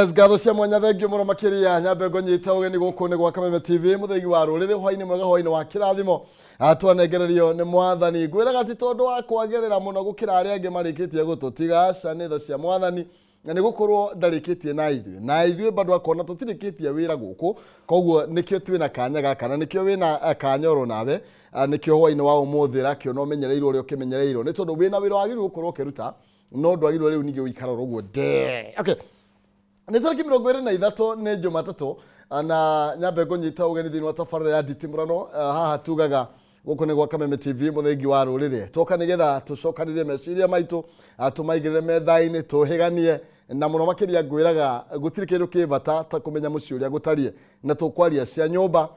Yes, ngatho cia mwanya, thengio mũno makĩria. Nyambe ngũnyita ũgeni gũkũ nĩ gwa Kameme TV, mũthegi wa rũrĩrĩ, hwainĩ mwega, hwainĩ wa kĩrathimo. Twanengererio nĩ mwathani. Ngwĩraga ti tondũ wa kwagĩrĩra mũno gũkĩra arĩa angĩ marĩkĩtie gũtũtiga, aca, nĩ tha cia mwathani na nĩ gũkorwo ndarĩkĩtie na ithuĩ, na ithuĩ bado akona tũtirĩkĩtie wĩra gũkũ. Koguo nĩkĩo twĩna kanya gaka na nĩkĩo wĩna kanya oro nawe. Nĩkĩo hwainĩ wa ũmũthĩ rakĩona ũmenyereirwo ũrĩa ũkĩmenyereirwo, nĩ tondũ wĩna wĩra wagĩrĩirwo gũkorwo ũkĩruta, no ndwagĩrĩirwo rĩu ningĩ gũikara oro ũguo ndee. Okay, nĩ tarĩki 23, nĩ Jumatatũ, na nyambe ngũnyita ũgeni thĩinĩ wa tabarĩra ya nditimũrano. Haha tugaga gũkũ nĩ gwa Kameme TV, mũthengi wa rũrĩrĩ. Twoka nĩgetha tũcokanĩrie meciria maitũ, tũmaigĩrĩre metha-inĩ, tũhĩganie, na mũno makĩria ngwĩraga gũtirĩ kĩndũ kĩ bata ta kũmenya mũciĩ ũrĩa gũtariĩ, na tũkwaria cia nyũmba,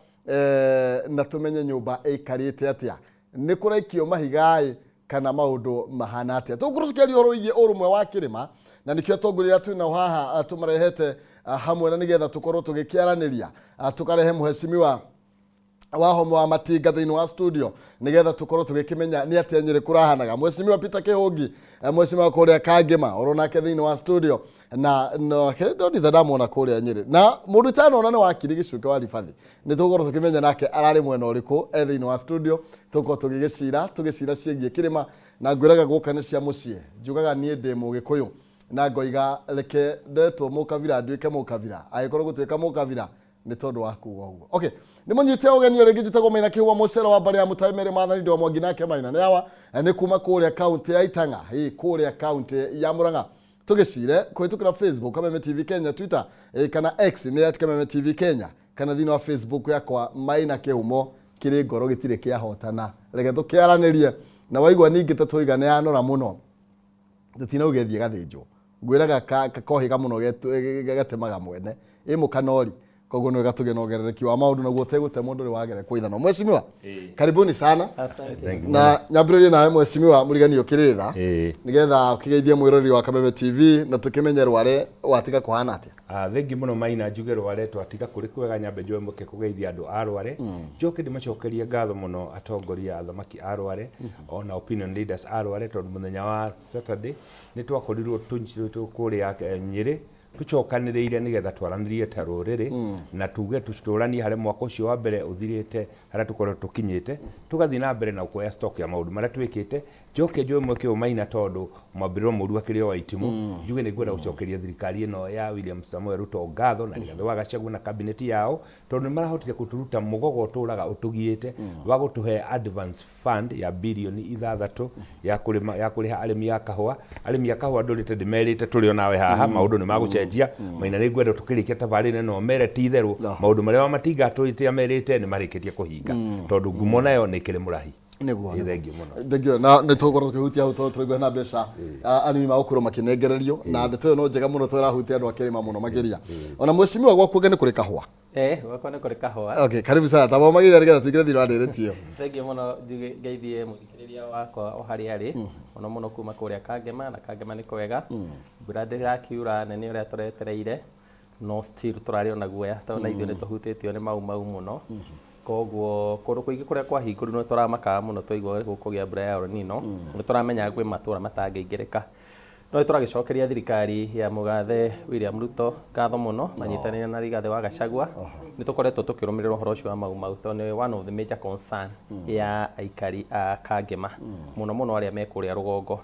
na tũmenye nyũmba ĩikarĩte atĩa, nĩ kũraikio mahiga-ĩ kana maũndũ mahana atĩa. Tũgũkorwo tũkĩaria ũhoro wĩgiĩ ũrũmwe wa kĩrĩma, na nĩkĩo atongoria arĩa twĩ nao haha tũmarehete hamwe, na nĩgetha tũkorwo tũgĩkĩaranĩria. Tũkarehe mũhecimiwa wa homo wa Matinga thĩinĩ wa studio nĩgetha tũkorwo tũgĩkĩmenya nĩ atĩa Nyĩrĩ kũrahanaga. Mheshimiwa Peter Kĩhũngi, mheshimiwa kũrĩa Kangĩma, oro nake thĩinĩ wa studio, na nake ndonitha ndamwona kũrĩa Nyĩrĩ. Na mũndũ itanona nĩ wakiri Gĩcuke wa Ribathi, nĩ tũgũkorwo tũkĩmenya nake ararĩ mwena ũrĩkũ e thĩinĩ wa studio. Tũgũkorwo tũgĩgĩcira tũgĩcira ciĩgiĩ kĩrĩma, na ngwĩraga gũka nĩ cia mũciĩ. Njugaga niĩ ndĩ Mũgĩkũyũ na ngoiga reke ndetwo mũkabira nduĩke mũkabira, angĩkorwo gũtuĩka mũkabira nĩ tondũ wa kuga ũguo. Okay, nĩ mũnyite ũgeni o rĩngĩ. Njĩtagwo Maina Kĩhũa, mũcere wa mbarĩ ya Mũtai Merĩ Maathani Ndĩ wa Mwangi, nake Maina nĩ awa nĩ kuma kũrĩa kaunti ya Itang'a, ĩ kũrĩa kaunti ya Murang'a. Tũgĩcire kũhĩtũkĩra Facebook Kameme TV Kenya, Twitter kana X nĩ @KamemeTV Kenya, kana thĩinĩ wa Facebook yakwa Maina Kĩhumo. Kĩrĩ ngoro gĩtirĩ kĩahotana, reke tũkĩaranĩrie. Na waigua ningĩ ta twoiga nĩ yanora mũno, tũtinauga ĩthiĩ gathĩnjwo. Ngwĩraga kohiga mũno gatemaga mwene ĩ mũkanori, koguo nĩ wega tũgĩe na ũgerereki wa maũndũ naguo ũtegũtemwo ndũrĩ wagerekwo ithanwa. Mheshimiwa, karibuni sana. Asante. Na nyambĩrĩrie nawe mheshimiwa Mũrigani ũkĩrĩtha, nĩgetha ũkĩgeithie mwĩroreri wa Kameme TV na tũkĩmenye Rware watiga kũhana atĩa. Thengiũ mũno Maina, njuge Rware twatiga kũrĩ kwega. Nyambe njoe mweke kũgeithia andũ a Rware, njoke ndĩmacokerie ngatho mũno atongoria athamaki a Rware ona opinion leaders a Rware, tondũ mũthenya wa Saturday nĩ twakorirwo tũnyitĩtwo kũrĩa Nyĩrĩ tũcokanĩrĩire nĩgetha twaranĩrie ta rũrĩrĩ na tuge tũtũranie harĩa mwaka ũcio wa mbere ũthirĩte, harĩa tũkoretwo tũkinyĩte, tũgathiĩ na mbere na kuoya stock ya maũndũ marĩa twĩkĩte. Njoke njoe mweke ũyũ Maina, tondũ mwambĩrĩro mũru akĩrĩ o wa itimũ, njuge nĩ ngwenda gũcokeria thirikari ĩno ya William Samoei Ruto ngatho na Rigathĩ wa Gachagua na cabinet yao, tondũ nĩ marahotire kũtũruta mũgogo ũtũraga ũtũgiĩte wa gũtũhe advance fund ya birioni 6 ya kũrĩma, ya kũrĩha arĩmi a kahũa. Arĩmi a kahũa ndũrĩte ndĩmerĩte tũrĩ o nawe haha, maũndũ nĩ magũcenjia. Maina, nĩ ngwenda tũkĩrĩkia tabarĩra ĩno mere ti itherũ maũndũ marĩa Wamatinga atũrĩte amerite nĩ marĩkĩtie kũhinga, tondũ ngumo nayo nĩ ĩkĩrĩ mũrahi. Nĩguo. Ĩ, thengiũ mũno. Thengiũ. Na nĩ tũgũkorwo tũkĩhutia hau tondũ tũraigua na mbeca arĩmi magũkorwo makĩnengererio, na ndeto ĩyo no njega mũno tondũ ĩrahutia andũ a kĩrĩma mũno makĩria. Ona mheshimiwa, gwaku anga nĩ kũrĩ kahũa? Eh, gwakwa nĩ kũrĩ kahũa. Okay, karibu sana. Tamba magĩrĩra nĩgetha tũingĩre thĩinĩ wa ndereti ĩyo. Thengiũ mũno. Njuge ngeithie mũthikĩrĩria wakwa o harĩa arĩ, mũno mũno kuma kũrĩa Kangema, na Kangema nĩ kwega. Mbura ndĩrakiura nene ũrĩa tũretereire, no still tũrarĩ ona guoya tondũ na ithuĩ nĩ tũhutĩtio nĩ mau mau mũno. Koguo kũndũ kũingĩ kũrĩa kwahingũrirwo nĩ tũramakaga mũno twaigua gũkũgĩa mbura ya El Nino. Nĩ tũramenyaga kwĩ matũra matangĩingĩrĩka. No nĩ tũragĩcokeria thirikari ya mũgathe William Ruto ngatho mũno manyitanĩire na Rigathĩ wa Gachagua. Nĩ tũkoretwo tũkĩrũmĩrĩra ũhoro ũcio wa Mau Mau tondũ nĩ one of the major concern ya aikari a Kangema, mũno mũno arĩa me kũrĩa rũgongo.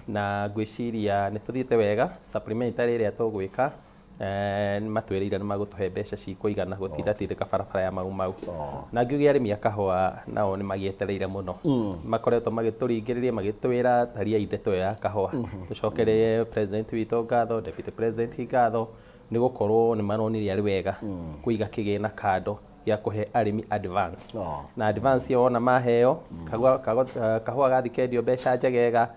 Na ngwĩciria nĩ tũthiĩte wega, supplementary ĩrĩa tũgwĩka, nĩ matwĩrĩire nĩ magũtũhe mbeca cikũigana gũtindatindĩka barabara ya Mau Mau. Na ngiuge arĩmi a kahũa nao nĩ magĩetereire mũno. Makoretwo magĩtũringĩrĩria magĩtwĩra tariai ndeto ĩyo ya kahũa. Tũcokerie president witũ ngatho, deputy president ngatho, nĩ gũkorwo nĩ maronire arĩ wega kũiga kĩgĩna kando gĩa kũhe arĩmi advance. Na advance ĩyo wona maheo, kahũa gathiĩ kendio mbeca njegega,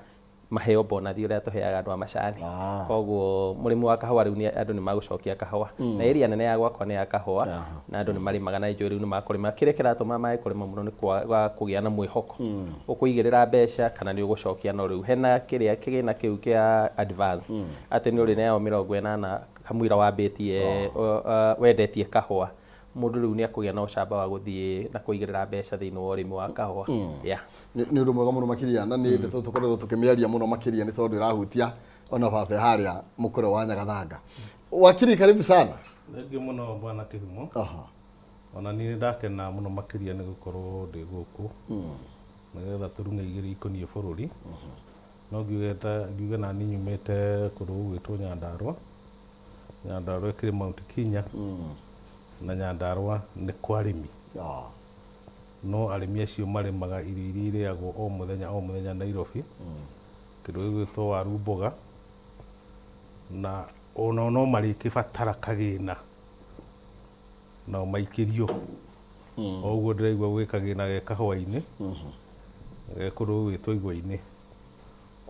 maheo bonathi ũrĩa tũheaga andũ a macani. Koguo mũrĩmi wa kahũa rĩu andũ nĩ magũcokia kahũa. Na area nene ya gwakwa nĩ ya kahũa, na andũ nĩ marĩmaga na njũĩ rĩu nĩ makũrĩma. Kĩrĩa kĩratũma mae kũrĩma mũno nĩ kwaga kũgĩa na mwĩhoko. Ũkũigĩrĩra mbeca kana nĩ ũgũcokia, no rĩu hena kĩrĩa kĩgĩna kĩu kĩa advance atĩ nĩ ũrĩneagwo 80 kamũira wambĩtie wendetie kahũa. Mũndũ rĩu nĩ akũgĩa na ũcamba wa gũthiĩ na kũigĩrĩra mbeca thĩinĩ wa ũrĩmi wa kahũa. Yeah. Nĩ ũndũ mwega mũno makĩria, na nĩ ndeto tũkoretwo tũkĩmĩaria mũno makĩria nĩ tondũ ĩrahutia ona baba harĩa mũkũrwe wa Nyagathanga. Wakiri, karibu sana. Thengiũ mũno, bwana Kĩhumo. Ona niĩ ndakena mũno makĩria nĩ gũkorwo ndĩ gũkũ nĩgetha tũrung'e igĩrĩ ikoniĩ bũrũri. No ngiuge ta ngiuge nani nyumĩte kũndũ gũgwĩtwo Nyandarũa. Nyandarũa ĩkĩrĩ Mount Kenya na Nyandarũa nĩ kwa arĩmi. No arĩmi acio marĩmaga irio iria irĩagwo o mũthenya o mũthenya Nairobi, kĩndũ gĩgwĩtwo waru, mboga, na onao no marĩkĩbatara kagĩna nao maikĩrio. O ũguo ndĩraigua gwĩ kagĩna ge kahũa-inĩ ge kũndũ gũgwĩtwo igwa-inĩ.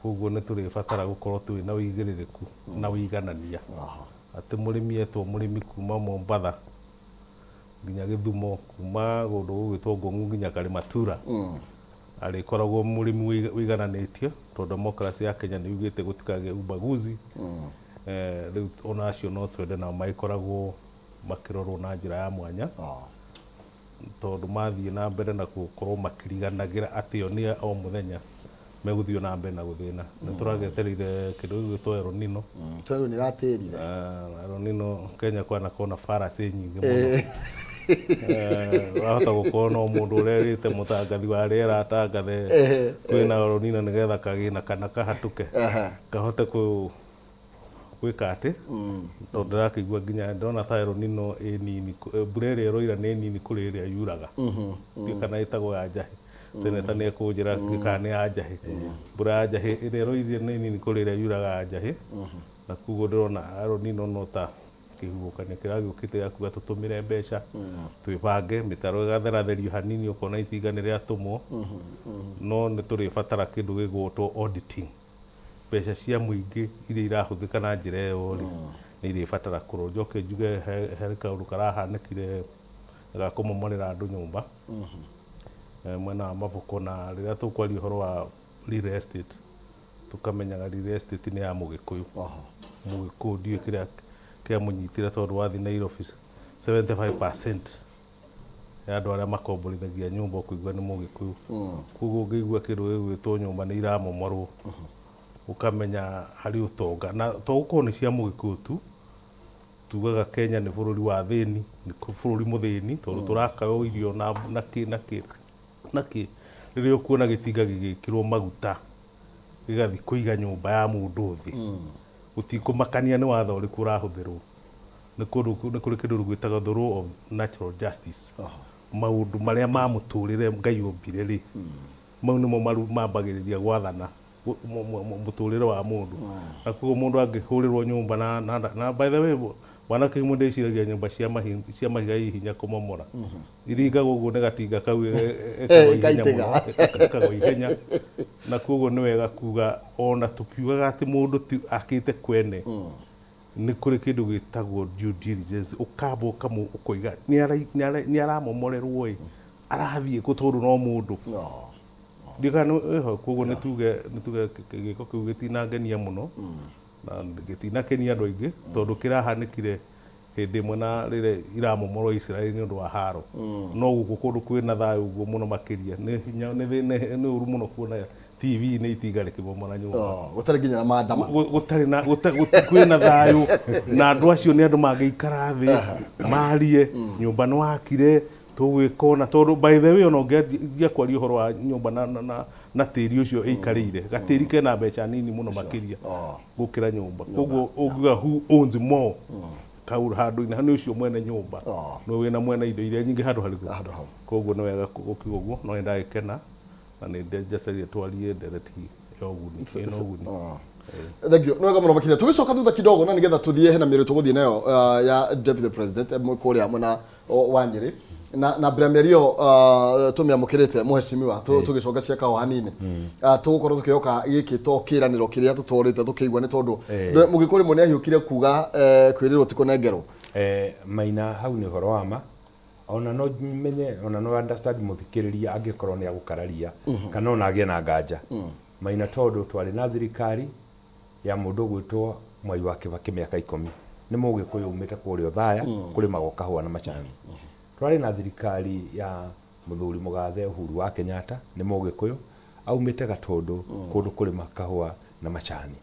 Koguo nĩ tũrĩbatara gũkorwo twĩ na ũigĩrĩrĩku na ũiganania, atĩ mũrĩmi etwo mũrĩmi kuma Mombatha nginya Gĩthumo, kuma kũndũ gũgwĩtwo Ngong'u nginya Karimatura, arĩkoragwo mũrĩmi ũigananĩtio, tondũ democracy ya Kenya nĩ yugĩte gũtikagĩe ubaguzi. Rĩu ona acio no twende nao magĩkoragwo makĩrorwo na njĩra ya mwanya, tondũ mathiĩ na mbere na gũkorwo makĩriganagĩra atĩ o nĩ o mũthenya megũthiĩ na mbere na gũthĩna. Nĩ tũragĩetereire kĩndũ gĩgwĩtwo El Nino. Tondũ nĩ ratĩrire. El Nino Kenya kwanakorwo na farasi nyingĩ mũno. Wahota gũkorwo no mũndũ ũrerĩte mũtangathi wa rĩera atangathe kwĩna El Nino nĩgetha kagĩna kana kahatũke, kahote gwĩka atĩ, tondũ ndĩrakĩigua nginya ndĩrona ta El Nino ĩ nini, mbura ĩrĩa ĩroira nĩ nini kũrĩ ĩrĩa yuraga. Ndiũĩ kana ĩtagwo ya njahĩ, seneta nĩ ekũnjĩra kana nĩ ya njahĩ. Mbura ya njahĩ ĩrĩa ĩroirire nĩ nini kũrĩ ĩrĩa yuraga ya njahĩ, na koguo ndĩrona El Nino no ta kĩhuhũkanio kĩragĩũkĩte gĩa kuga tũtũmĩre mbeca, twĩbange, mĩtaro ĩgatheratherio hanini, ũkona itinga nĩ rĩatũmwo. No nĩ tũrĩbatara kĩndũ gĩgwĩtwo auditing. Mbeca cia mũingĩ iria irahũthĩka na njĩra ĩyo rĩ, nĩ irĩbatara kũrorwo. Njoke njuge he kaũndũ karahanĩkire ga kũmomorera andũ nyũmba mwena wa Maboko, na rĩrĩa tũkwaria ũhoro wa real estate, tũkamenyaga real estate nĩ ya Mũgĩkũyũ. Mũgĩkũyũ ndiũĩ kĩrĩa kĩamũnyitire, tondũ wathiĩ Nairobi 75% ya andũ arĩa makomborithagia nyũmba ũkũigua nĩ Mũgĩkũyũ. Koguo ũngĩigua kĩndũ gĩgwĩtwo nyũmba nĩ iramomorwo, ũkamenya harĩ ũtonga, na to gũkorwo nĩ cia Mũgĩkũyũ tu. Tugaga Kenya nĩ bũrũri wa thĩni, nĩ bũrũri mũthĩni, tondũ tũrakayo irio na na kĩ na kĩ na kĩ. Rĩrĩa ũkuona gĩtinga gĩgĩkĩrwo maguta gĩgathiĩ kũiga nyũmba ya mũndũ thĩ, gũtikũmakania nĩ watho ũrĩkũ ũrahũthĩrwo, nĩ kũndũ nĩ kũrĩ kĩndũ gwĩtagwo the law of natural justice. Maũndũ marĩa ma mũtũrĩre Ngai ombire rĩ, mau nĩmo mambagĩrĩria gwathana mũtũrĩre wa mũndũ, na koguo mũndũ angĩhũrĩrwo nyũmba na by the way, bwana Kĩhumo, ndĩciragia nyũmba cia mahiga i hinya kũmomora, iringagwo ũguo nĩ gatinga kau, ĩkagwa ihenya ĩkaitĩka. Mũno ĩkagwa ihenya, na koguo nĩ wega kuga ona tũkiugaga atĩ mũndũ ti akĩte kwene, nĩ kũrĩ kĩndũ gĩtagwo due diligence. Ũkamba ũkoiga nĩ aramomorerwo ĩ, arathiĩ kũ? Tondũ no mũndũ ndiũĩ kana ĩho. Koguo nĩ tuge gĩko kĩu gĩtinangenia mũno na gĩtinakenia andũ aingĩ, tondũ kĩrahanĩkire hĩndĩ ĩmwe na rĩrĩa iramomorwo Israeli nĩ ũndũ wa haro. No gũkũ kũndũ kwĩna thayũ ũguo mũno makĩria, nĩ hinya nĩ ũru mũno kuona TV-inĩ itinga rĩkĩmomora nyũmba. Oh, gũtarĩ nginya na maandamano. Gũtarĩ na kwĩna thayũ, na andũ acio nĩ andũ mangĩikara thĩ marie nyũmba nĩ wakire tũgwĩka ũna. Tondũ by the way, ona ũngĩanjia kwaria ũhoro wa nyũmba na tĩri ũcio ĩikarĩire, gatĩri kena mbeca nini mũno makĩria gũkĩra nyũmba. Koguo ũngiuga who owns more kau handũ-inĩ nĩ ũcio mwene nyũmba, nĩwe wĩna mwene indo iria nyingĩ handũ harĩkũ. Handũ hau. Koguo nĩ wega gũkiuga ũguo, no nĩ ndagĩkena na nĩ njetereire twarie ndereti ya ũguni, ĩna ũguni. Thank you. Nĩ wega mũno makĩria. Tũgĩcoka thutha kidogo na nĩgetha tũthiĩ hena mĩario tũgũthiĩ nayo ya deputy president kũrĩa mwena wa Nyĩrĩ, na mbere ya mĩario tũmĩamũkĩrĩte mũhecimiwa, tũgĩcoka cia kahũa hanini, tũgũkorwo tũkĩoka gĩkĩ to kĩranĩro kĩrĩa tũtwarĩte tũkĩigua, nĩ tondũ mũgĩkũyũ rĩmwe nĩ ahiũkire kuga kwĩrĩrwo ti kũnengerwo. Maina, hau nĩ ũhoro wa ma. Ona no menye, ona no understand mũthikĩrĩria angĩkorwo nĩ agũkararia kana ona agĩe na nganja, Maina, tondũ twarĩ na thirikari ya mũndũ ũgwĩtwo Mwai wa Kĩbakĩ mĩaka 10, nĩ Mũgĩkũyũ umĩte kũrĩa Othaya kũrĩmagwo kahũa na macani. Twarĩ na thirikari ya mũthuri mũgathe Uhuru wa Kenyatta, nĩ Mũgĩkũyũ aumĩte Gatũndũ kũndũ kũrĩma kahũa na macani.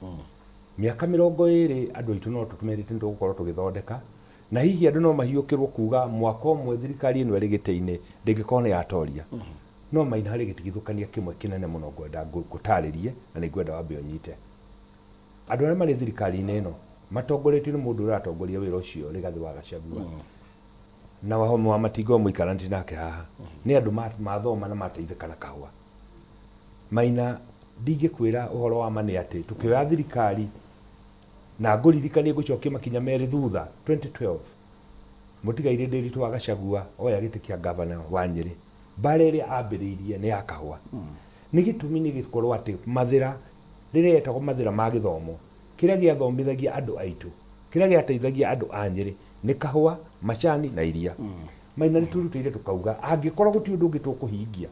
Mĩaka 20 andũ aitũ no tũmerĩte nĩ tũgũkorwo tũgĩthondeka, na hihi andũ no mahiũkĩrwo kuga mwaka ũmwe thirikari ĩno ĩrĩ gĩtĩ-inĩ ndĩngĩkorwo nĩ yatoria. No Maina, harĩ gĩtigithũkania kĩmwe kĩnene mũno ngwenda ngũtarĩrie, na nĩ ngwenda wambe ũnyite. Andũ arĩa marĩ thirikari-inĩ ĩno matongoretio nĩ mũndũ ũratongoria wĩra ũcio, Rigathĩ wa Gachagua, na Wahome wa Matinga ũyũ mũikaranĩtie nake haha, nĩ andũ mathoma na mateithĩka na kahũa. Maina, ndingĩkwĩra ũhoro wa ma nĩ atĩ tũkĩoya thirikari, na ngũririkanie ngũcokie makinya merĩ thutha, 2012 mũtigairĩ Ndĩritũ wa Gachagua oya gĩtĩ kĩa gavana wa Nyĩrĩ, mbara ĩrĩa ambĩrĩirie nĩ ya kahũa. Nĩ gĩtũmi nĩ gĩkorwo atĩ mathĩra rĩrĩa yetagwo mathĩra ma gĩthomo, kĩrĩa gĩathomithagia andũ aitũ, kĩrĩa gĩateithagia andũ a Nyĩrĩ nĩ kahũa, macani na iria. Maina, nĩ twĩrutĩire tũkauga angĩkorwo gũtirĩ ũndũ ũngĩ tũkũhingia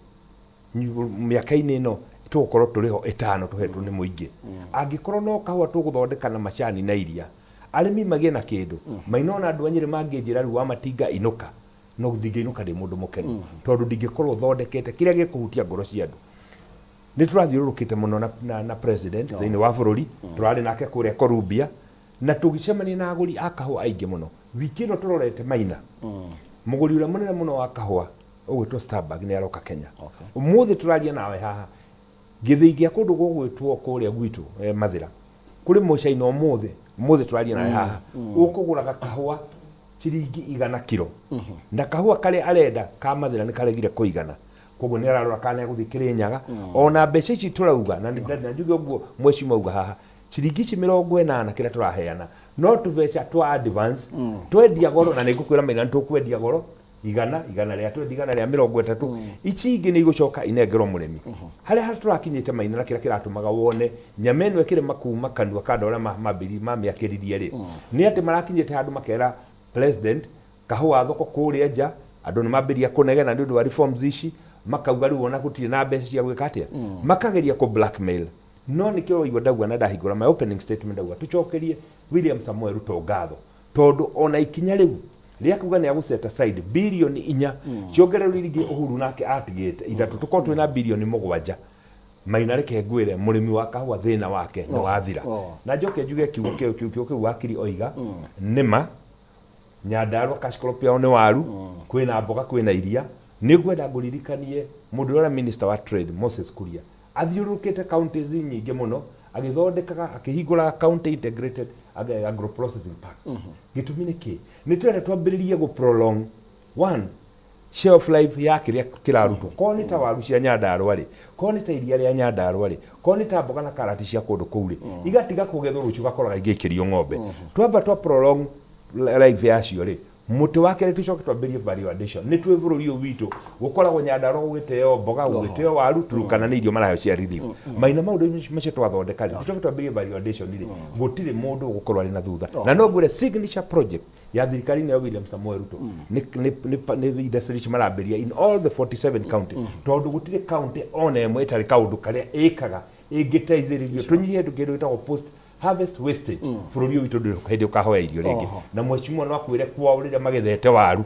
mĩaka-inĩ ĩno tũgũkorwo tũrĩ ho ĩtano tũhetwo nĩ mũingĩ, angĩkorwo no kahũa tũgũthondeka na macani na iria, arĩmi magĩe na kĩndũ. Maina, ona andũ a Nyĩrĩ mangĩnjĩra rĩu Wamatinga inũka, no ndingĩinũka ndĩ mũndũ mũkenu, tondũ ndingĩkorwo thondekete kĩrĩa gĩkũhutia ngoro cia andũ. Nĩ tũrathiũrũrũkĩte mũno na president thĩinĩ wa bũrũri, tũrarĩ nake kũrĩa Columbia na tũgĩcemania na agũri a kahũa aingĩ mũno. Wiki ĩno tũrorete, Maina, mũgũri ũrĩa mũnene mũno wa kahũa ũgwĩtwo Starbucks nĩ aroka Kenya. Ũmũthĩ tũraria nawe haha, gĩthĩi gĩa kũndũ gũgwĩtwo kũrĩa gwitũ Mathĩra, kũrĩ mũcaina ũmũthĩ, ũmũthĩ tũraria nawe haha, ũkũgũraga kahũa ciringi 100 kiro, na kahũa karĩa arenda ka Mathĩra nĩ karegire kũigana. Koguo nĩ ararora kana nĩ egũthiĩ Kĩrĩnyaga. Ona mbeca ici tũrauga na njuge ũguo mheshimiwa auga haha, ciringi ici 80 kĩrĩa tũraheana no tũbeca twa advance. Twendia goro, na nĩ ngũkwĩra Maina, nĩ tũkwendia goro 100, 120, 130, ici ingĩ nĩ igũcoka inengerwo mũrĩmi. Harĩa tũrakinyĩte, Maina, na kĩrĩa kĩratũmaga wone nyama ĩno ĩkĩrĩma kuma kanua ka andũ arĩa mamĩakĩririe rĩ, nĩ atĩ marakinyĩte handũ makera president kahũa thoko kũrĩa nja andũ nĩ mambĩrĩria kũnegena nĩ ũndũ wa reforms ici, makauga rĩu ona gũtirĩ na mbeca cia gwĩka atĩa, makageria kũ blackmail. No nĩkĩo waigua ndauga na ndahingũra my opening statement, ndauga tũcokerie William Samoei Ruto ngatho, tondũ ona ikinya rĩu rĩa kuga nĩ agũ set aside 4 birioni ciongererwo iria ingĩ Uhuru nake atigĩte ithatũ, tũkorwo twĩna 7 birioni. Maina, reke ngwĩre, mũrĩmi wa kahũa thĩna wake nĩ wathira. Na njoke njuge kiugo kĩu wakiri oiga nĩma. Nyandarua cash crop yao nĩ waru, kwĩna mboga, kwĩna iria. Nĩ ngwenda ngũririkanie mũndũ ũrĩa minister wa trade Moses Kuria athiũrũrũkĩte counties nyingĩ mũno agĩthondekaga, akĩhingũraga county integrated agro processing parks. Gĩtũmi nĩ kĩ? Nĩ twenda twambĩrĩrie gũ prolong one shelf life ya kĩrĩa kĩrarutwo, korwo nĩ ta waru cia Nyandarua rĩ, korwo nĩ ta iria rĩa Nyandarua rĩ, korwo nĩ ta mboga na karati cia kũndũ kũu rĩ, igatiga kũgethwo rũciũ gakoraga ingĩikĩrio ng'ombe. Twamba twa prolong life yacio rĩ, mũtĩ wa kerĩ tũcoke twambĩrie value addition. Nĩ twĩ bũrũri ũyũ witũ gũkoragwo Nyandarua gũgĩteo mboga, gũgĩteo waru, Turukana nĩ irio maraheo cia relief. Maina, maũndũ macio twathondeka rĩ, tũcoke twambĩrie value addition rĩ, gũtirĩ mũndũ ũgũkorwo arĩ na thutha. Na no ngwĩre signature project ya thirikari ĩno ya William Samoei Ruto nĩ industry ici marambĩria in all the 47 county, tondũ gũtirĩ county ona ĩmwe ĩtarĩ kaũndũ karĩa ĩkaga ĩngĩteithĩrĩrio tũnyihie kĩndũ gĩtagwo post harvest wastage. Bũrũri ũyũ witũ ndũrĩ hĩndĩ ũkahoya irio rĩngĩ. Na mheshimiwa no akwĩre kwao rĩrĩa magethete waru,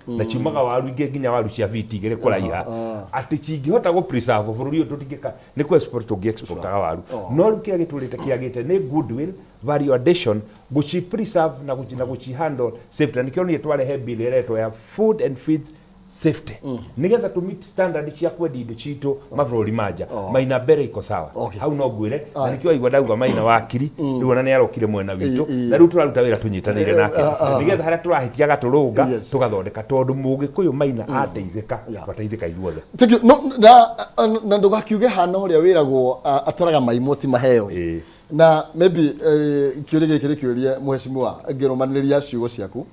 na ciumaga waru ingĩ nginya waru cia biti 2 kũraiha, atĩ cingĩhota gũ preserve bũrũri ũyũ tũtingĩka nĩ kũ export tũngĩ exportaga waru. No rĩu kĩrĩa gĩtũrĩte kĩagĩte nĩ goodwill, value addition, gũci preserve na gũci handle safety. Na nĩkĩo niĩ twarehe bill ĩretwo ya food and feeds safety, nigetha tũ meet standard cia kwendia indo citũ mabũrũri ma nja. Maina, mbere iko sawa. Hau no ngwĩre, na nĩkĩo waigua ndauga Maina wakiri rĩu ona nĩ arokire mwena witũ, na rĩu tũraruta wĩra tũnyitanĩire nake, nigetha harĩa tũrahĩtia gatũrũnga, tũgathondeka, tondũ mũgĩkũyũ, Maina, ateithĩka, twateithĩka ithuothe. Thank you. No, na ndũgakiuge hana ũrĩa wĩragwo ataraga maimũ ti maheo. Na maybe kĩũria gĩkĩ nĩ kĩũrie mheshimiwa, ngĩrũmanĩrĩria ciugo ciaku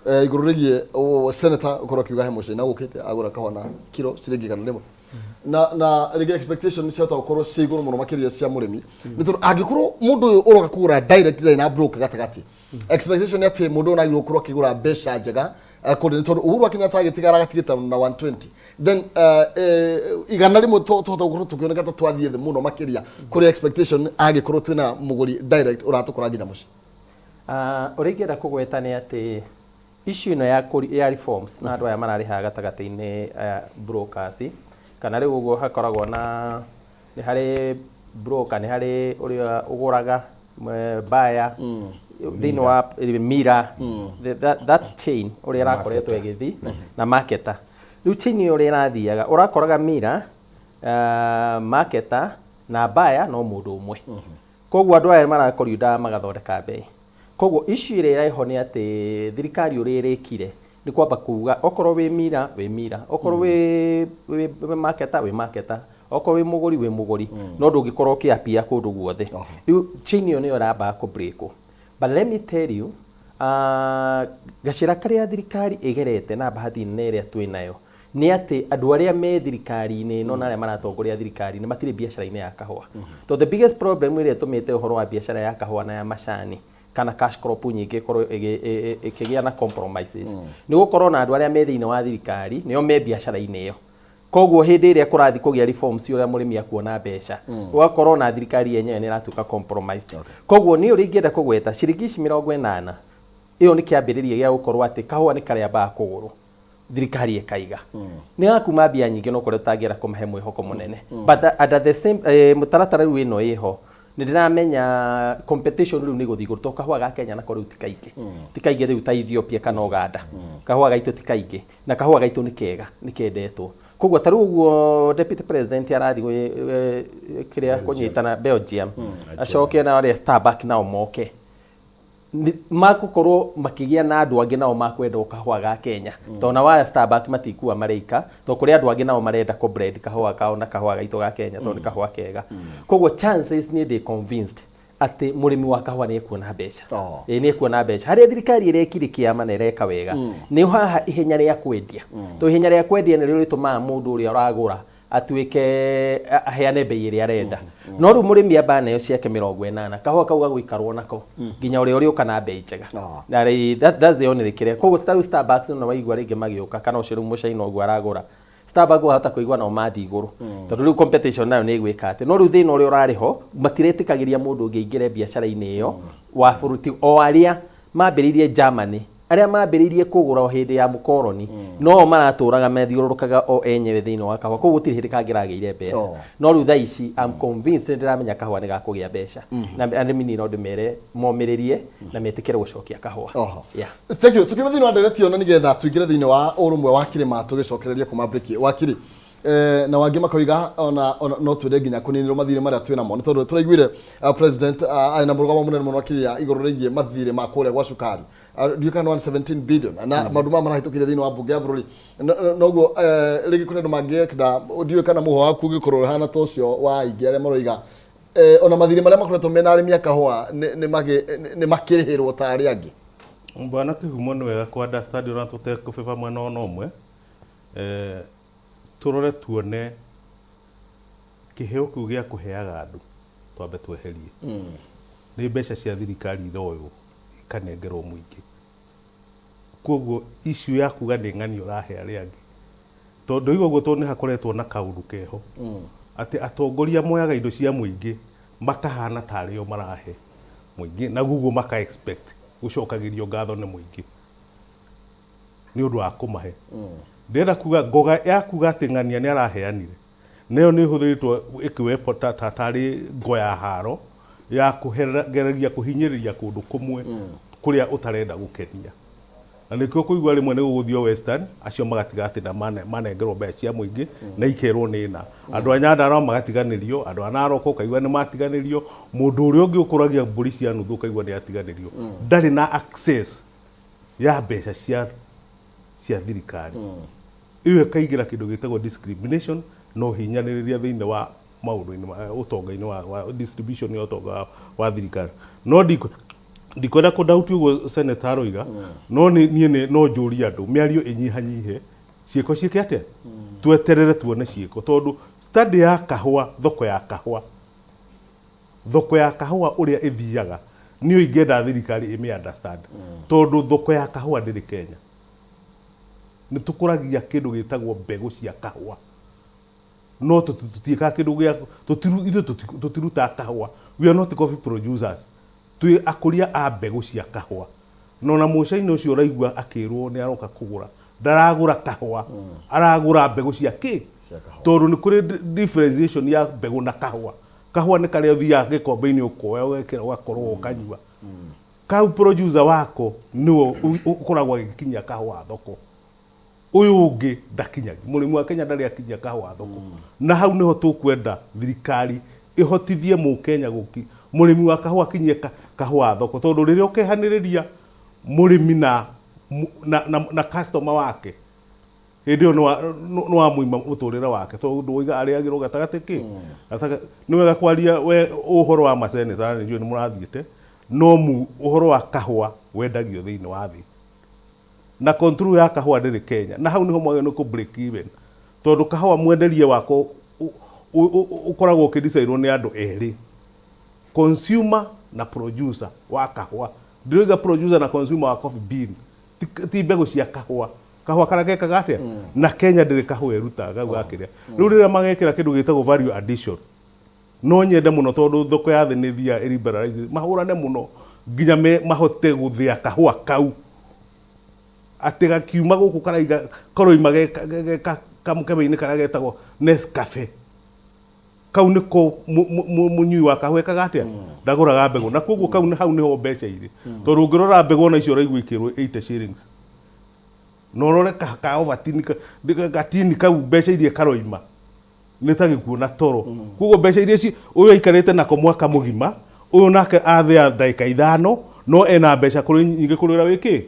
igũrũ rĩgiĩ senator ũkorwo akiuga he mũcaina ũkĩte agũra kahũa na kiro ciringi 100, na rĩngĩ expectation ciahota gũkorwo ciĩ igũrũ mũno makĩria cia mũrĩmi, nĩ tondũ angĩkorwo mũndũ ũyũ ũroka kũgũra direct ndarĩ na broker gatagatĩ, expectation nĩ atĩ mũndũ ũyũ nagĩrĩirwo gũkorwo akĩgũra mbeca njega kũndũ, nĩ tondũ Uhuru wa Kenyatta agĩtigara agatigĩte na 120, then 100 tũhota gũkorwo tũkĩoneka ta twathiĩ thĩ mũno makĩria kũrĩ expectation angĩkorwo twĩna mũgũri direct ũratũkora nginya mũciĩ. Ũrĩa ingĩenda kũgweta nĩ atĩ issue ĩno ya reforms na andũ aya mararĩha gatagatĩ-inĩ aya brokers, kana rĩu ũguo hakoragwo na nĩ harĩ broker, nĩ harĩ ũrĩa ũgũraga Buyer thĩinĩ wa mira, that chain ũrĩa ĩrakoretwo ĩgĩthiĩ na marketer. Rĩu chain ĩyo ũrĩa ĩrathiaga, ũrakoraga mira, marketer na buyer no mũndũ ũmwe. Koguo andũ aya marakoriuda magathondeka mbei. Koguo issue ĩrĩa ĩho nĩ atĩ thirikari ũrĩa ĩrĩkire nĩ kwamba kuga okorwo wĩ mira wĩ mira, okorwo wĩ marketer wĩ marketer, okorwo wĩ mũgũri wĩ mũgũri, no ndũngĩkorwo ũkĩapia kũndũ guothe. Rĩu chain ĩyo nĩyo ĩrambaga kũ break. But let me tell you, gacĩra karĩa thirikari ĩgerete na bahati nene ĩrĩa twĩ nayo nĩ atĩ andũ arĩa me thirikari-inĩ ĩno na arĩa maratongoria thirikari nĩ matirĩ biacara-inĩ ya kahũa. To the biggest problem ĩrĩa ĩtũmĩte ũhoro wa biacara ya kahũa na ya macani kana cash crop nyingĩ ĩkorwo ĩkĩgĩa na compromises nĩ gũkorwo na andũ arĩa me thĩinĩ wa thirikari nĩo me biacara-inĩ ĩyo. Koguo hĩndĩ ĩrĩa kũrathiĩ kũgĩa reforms, ũrĩa mũrĩmi akuona mbeca, ũgakorwo na thirikari yenyewe nĩ ĩratuĩka compromised. Koguo niĩ ũrĩa ingĩenda kũgweta, ciringi ici 80 ĩyo nĩ kĩambĩrĩria gĩa gũkorwo atĩ kahũa nĩ karĩambaga kũgũrwo, thirikari ĩkaiga nĩ gakuma mbia nyingĩ, no kũrĩa tũtangĩenda kũmahe mwĩhoko mũnene. But at the same mũtaratara rĩu ĩno ĩho, nĩ ndĩramenya competition rĩu nĩ gũthiĩ igũrũ, tondũ kahũa ga Kenya nako rĩu ti kaingĩ, ti kaingĩ rĩu ta Ethiopia kana Uganda. Kahũa gaitũ ti kaingĩ na kahũa gaitũ nĩ kega, nĩ kendetwo. Koguo ta rĩu ũguo deputy president arathiĩ kĩrĩa kũnyitana Belgium, acoke na arĩa Starbucks nao moke, magũkorwo makĩgĩa na andũ angĩ nao makwenda o kahũa ga Kenya, tondũ na wa Starbucks matikua mareika, tondũ kũrĩ andũ angĩ nao marenda kũ blend kahũa kao na kahũa gaitũ ga Kenya, tondũ nĩ kahũa kega. Koguo chances, niĩ ndĩ convinced atĩ mũrĩmi wa kahũa nĩ ekuona mbeca. Ĩĩ, nĩ ekuona mbeca. Harĩa thirikari ĩrekire kĩama na ĩreka wega nĩ haha ihenya rĩa kwendia, tondũ ihenya rĩa kwendia nĩrĩo rĩtũmaga mũndũ ũrĩa ũragũra atuĩke aheane mbei ĩrĩa arenda. No rĩu mũrĩmi amba nayo ciake 80, kahũa kau gagũikarwo nako nginya ũrĩa ũrĩũka na mbei njega. Na that's the only kĩrĩa. Koguo ta rĩu Starbucks no waigua rĩngĩ magĩũka, kana ũcio rĩu mũcaina ũguo aragũra Starbucks, wahota kũigua nao mathiĩ igũrũ, tondũ rĩu competition nayo nĩ ĩgwĩka atĩ. No rĩu thĩna ũrĩa ũrarĩ ho, matiretĩkagĩria mũndũ ũngĩ aingĩre biacara-inĩ ĩyo wa bũrũri. O arĩa mambĩrĩirie Germany, arĩa mambĩrĩirie kũgũra o hĩndĩ ya mũkoroni, no maratũraga methiũrũrũkaga o enyewe thĩinĩ wa kahũa. Koguo gũtirĩ hĩndĩ kangĩragĩire mbeca. No rĩu thaa ici I'm convinced, nĩ ndĩramenya kahũa nĩ gakũgĩa mbeca, na arĩmi niĩ no ndĩmere momĩrĩrie na metĩkĩre gũcokia kahũa. Yeah. Thank you. Tukiuma thĩinĩ wa ndereti ĩno nĩgetha tũingĩre thĩinĩ wa ũrũmwe wa kĩrĩma, tũgĩcokereria kuma break wakiri na wangĩ makoiga ona no twende nginya kũninĩrwo mathirĩ marĩa twĩ namo, nĩ tondũ tũraiguire president arĩ na mũrũgamo mũnene mũno akĩria igũrũ rĩgiĩ mathirĩ ma kũrĩa gwa cukari. Ndiũĩ kana 117 billion na maũndũ maya marahĩtũkire thĩinĩ wa mbunge ya bũrũri. Noguo rĩngĩ kũrĩ andũ mangĩenda, ndiũĩ kana mũhwa waku ũngĩkorwo ũhana ta ũcio wa aingĩ arĩa maroiga ona mathirĩ marĩa makoretwo mena arĩmi a kahũa nĩ makĩrĩhĩrwo ta arĩa angĩ. Bwana Kĩhumo, nĩ wega kũ understand ona tũtekũbĩba mwena ona ũmwe. Tũrore tuone kĩheo kĩu gĩa kũheaga andũ, twambe tweherie nĩ mbeca cia thirikari iroywo ikanengerwo mũingĩ. Koguo issue ya kuga nĩ ng'ani ũrahe arĩa angĩ, tondũ igua ũguo, tondũ nĩ hakoretwo na kaũndũ keho atĩ atongoria moyaga indo cia mũingĩ makahana tarĩ o marahe mũingĩ, na guguo maka expect gũcokagĩrio ngatho nĩ mũingĩ nĩ ũndũ wa kũmahe. Ndĩrenda kuga ngoga ya kuga atĩ ng'ania nĩ araheanire nayo nĩ ĩhũthĩrĩtwo ĩkĩwepo ta tarĩ ngo ya haro ya kũgereria kũhinyĩrĩria kũndũ kũmwe kũrĩa ũtarenda gũkenia. Na nĩkĩo kũigua rĩmwe nĩ gũgũthio Western, acio magatiga atĩ na manengerwo mbeca cia mũingĩ na ikerwo nĩ na andũ a Nyandarua magatiganĩrio, andũ a Narok ũkaigua nĩ matiganĩrio, mũndũ ũrĩa ũngĩ ũkũragia mbũri cia nuthu ũkaigua nĩ atiganĩrio, ndarĩ na access ya mbeca cia thirikari. Ĩyo ĩkaingĩra kĩndũ gĩtagwo discrimination na ũhinyanĩrĩria thĩinĩ wa maũndũ-inĩ ma ũtonga-inĩ wa distribution ya ũtonga wa thirikari. No ndikwenda kũdauti ũguo senator aroiga, no niĩ no njũrie andũ mĩario ĩnyihanyihe, ciĩko ciĩke atĩa, tweterere tuone ciĩko, tondũ study ya kahũa, thoko ya kahũa ũrĩa ĩthiaga nĩyo ingĩenda thirikari ĩmĩ understand, tondũ thoko ya kahũa ndĩrĩ Kenya. Nĩ tũkũragia kĩndũ gĩtagwo mbegũ cia kahũa, no tũtiĩkaga kĩndũ gĩa ithuĩ tũtirutaga kahũa. We are not coffee producers, twĩ akũria a mbegũ cia kahũa. No na mũcaina ũcio ũraigua akĩrwo nĩ aroka kũgũra, ndaragũra kahũa, aragũra mbegũ cia kĩ? Cia kahũa. Tondũ nĩ kũrĩ differentiation ya mbegũ na kahũa. Kahũa nĩ karĩa ũthiaga gĩkombe-inĩ ũkoya ũgekĩra ũgakorwo ũkanyua. Kau producer wako nĩwe ũkoragwo agĩkinyia kahũa thoko. Ũyũ ũngĩ ndakinyagia. Mũrĩmi wa Kenya ndarĩ akinyia kahũa thoko. Na hau nĩho tũkwenda thirikari ĩhotithie mũkenya gũki mũrĩmi wa kahũa akinyie kahũa thoko, tondũ rĩrĩa ũkehanĩrĩria mũrĩmi na customer wake, hĩndĩ ĩyo nĩ wamũima mũtũrĩre wake, tondũ woiga arĩagĩrwo gatagatĩ kĩ nĩ wega kwaria we ũhoro wa maseneta, na nĩ njũĩ nĩ mũrathiĩte, no ũhoro wa kahũa wendagio thĩinĩ wa thĩ, na control ya kahũa ndĩrĩ Kenya, na hau niho mwagĩrĩirwo nĩ kũ break even, tondũ kahũa mwenderie wako ũkoragwo ũkĩdecidwo nĩ andũ erĩ, consumer na producer wa kahũa. Ndĩroiga producer na consumer wa coffee bean, ti mbegũ cia kahũa. Kahũa karĩa gekaga atĩa? Na Kenya ndĩrĩ kahũa ĩrutaga kau gakĩrĩa. Rĩu rĩrĩa magekĩra kĩndũ gĩtagwo value addition, no nyende mũno, tondũ thoko ya thĩ nĩ ĩthiaga ĩliberalize, mahũrane mũno nginya mahote gũthĩa kahũa kau atĩ gakiuma gũkũ karaiga karoima kamũkebe-inĩ karĩa getagwo Nescafe. Kau nĩko mũnyui wa kahũa ekaga atĩa? Ndagũraga mbegũ. Na koguo kau hau nĩho mbeca irĩ, tondũ ũngĩrora mbegũ ona icio ũraigua ikĩrwo 80 shillings, na ũrore ka Ovaltine gatini kau, mbeca iria karoima nĩ ta gĩkuũ na toro. Koguo mbeca iria ũyũ aikarĩte nako mwaka mũgima, ũyũ nake athĩa ndagĩka 5, no ena mbeca kũrĩ nyingĩ kũrĩ ũrĩa wĩkĩ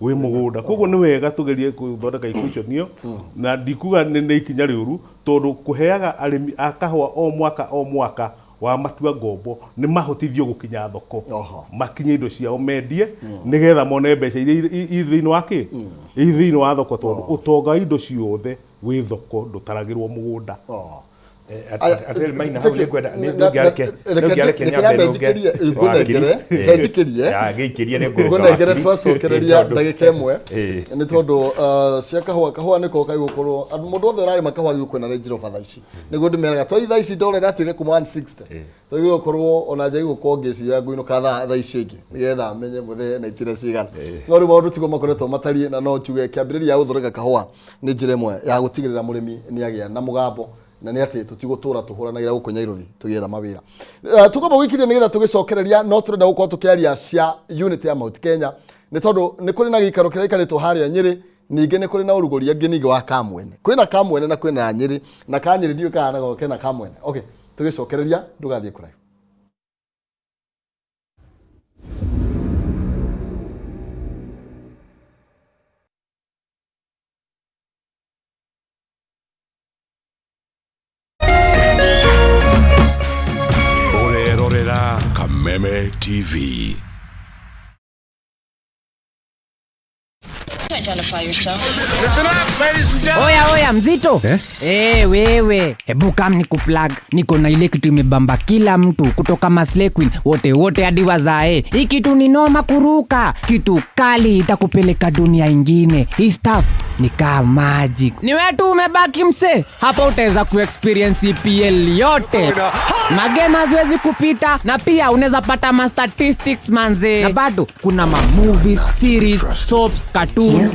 wĩ mũgũnda. Koguo nĩ wega tũgerie gũthondeka equation ĩyo, na ndikuga nĩ ikinya rĩũru, tondũ kũheaga arĩmi a kahũa o mwaka o mwaka wa matua ngombo nĩ mahotithio gũkinya thoko, makinye indo ciao mendie, nĩgetha mone mbeca iria i thĩinĩ wa kĩ i thĩinĩ wa thoko, tondũ ũtonga wa indo ciothe wĩ thoko, ndũtaragĩrwo mũgũnda. Atĩrĩrĩ Maina, hau nĩngwenda nĩngĩareke Reke nyambe nyambe nũnge njikĩrie wakiri. ngũnengere, reke njikĩrie. Ya, gĩikĩrie nĩ ngũrũnga Ngũnengere wakiri. twacokereria Tondũ- ndagĩka ĩmwe, nĩ tondũ cia kahũa, kahũa nĩko kaigũkorwo mũndũ wothe ũrarĩma kahũa gĩgũkwĩ na Range Rover thaa ici, nĩguo ndĩmeraga twa thaa ici ndora ĩratuĩka kuma 160, twagĩrĩirwo gũkorwo ona njagĩrĩirwo gũkorwo ngĩciria ngũinũka thaa icio ingĩ nĩgetha menye mũthee na itira cigana. No rĩu maũndũ tiguo makoretwo matariĩ, na no njuge kĩambĩrĩria ya gũthondeka kahũa nĩ njĩra ĩmwe ya gũtigĩrĩra mũrĩmi nĩ agĩa na mũgambo, na nĩ atĩ tũtigũtũra tũhũranagĩra gũkũ Nairobi tũgĩetha mawĩra. Tũkwamba gũikiria nĩgetha tũgĩcokereria, no tũrenda gũkorwo tũkĩaria cia unit ya Mount Kenya, nĩ tondũ nĩ kũrĩ na gĩikaro kĩrĩa gĩikarĩtwo harĩa Nyĩrĩ, ningĩ nĩ kũrĩ na ũrugũri angĩ ningĩ wa Kamwene. Kwĩna Kamwene na kwĩna ya Nyĩrĩ, na ka Nyĩrĩ ndiũĩ kahana kena Kamwene. Okay, tũgĩcokereria ndũgathiĩ kũraihu. Ũrerorera Kameme TV. Identify yourself. Oya oya mzito eh? Wewe hebu kam ni kuplug, niko na ile kitu imebamba kila mtu kutoka Maslay Queen wote wote hadi wazae. Hii kitu ni noma kuruka, kitu kali itakupeleka dunia ingine. Hii stuff ni kama magic. Ni wewe tu umebaki mse, hapa utaweza kuexperience EPL yote. Magema haziwezi kupita, na pia unaweza pata ma statistics manze. Na bado kuna ma movies, series, soaps, cartoons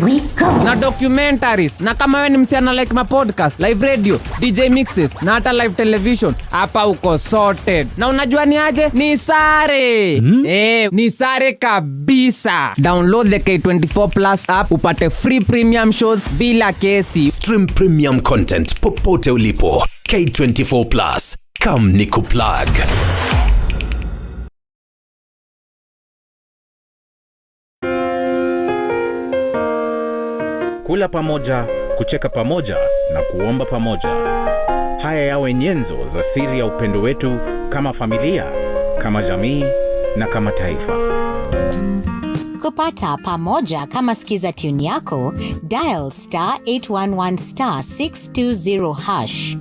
na documentaries. Na kama wewe ni msichana like ma podcast, live radio, DJ mixes na hata live television, hapa uko sorted. Na unajua ni aje? Ni sare. Ni sare kabisa. Download the K24 Plus app upate free premium shows bila kesi. Stream premium content popote ulipo. K24 Plus. Come ni kuplug. Kula pamoja, kucheka pamoja na kuomba pamoja. Haya yawe nyenzo za siri ya upendo wetu kama familia, kama jamii na kama taifa. Kupata pamoja kama skiza tune yako, dial star 811 star 620 hash.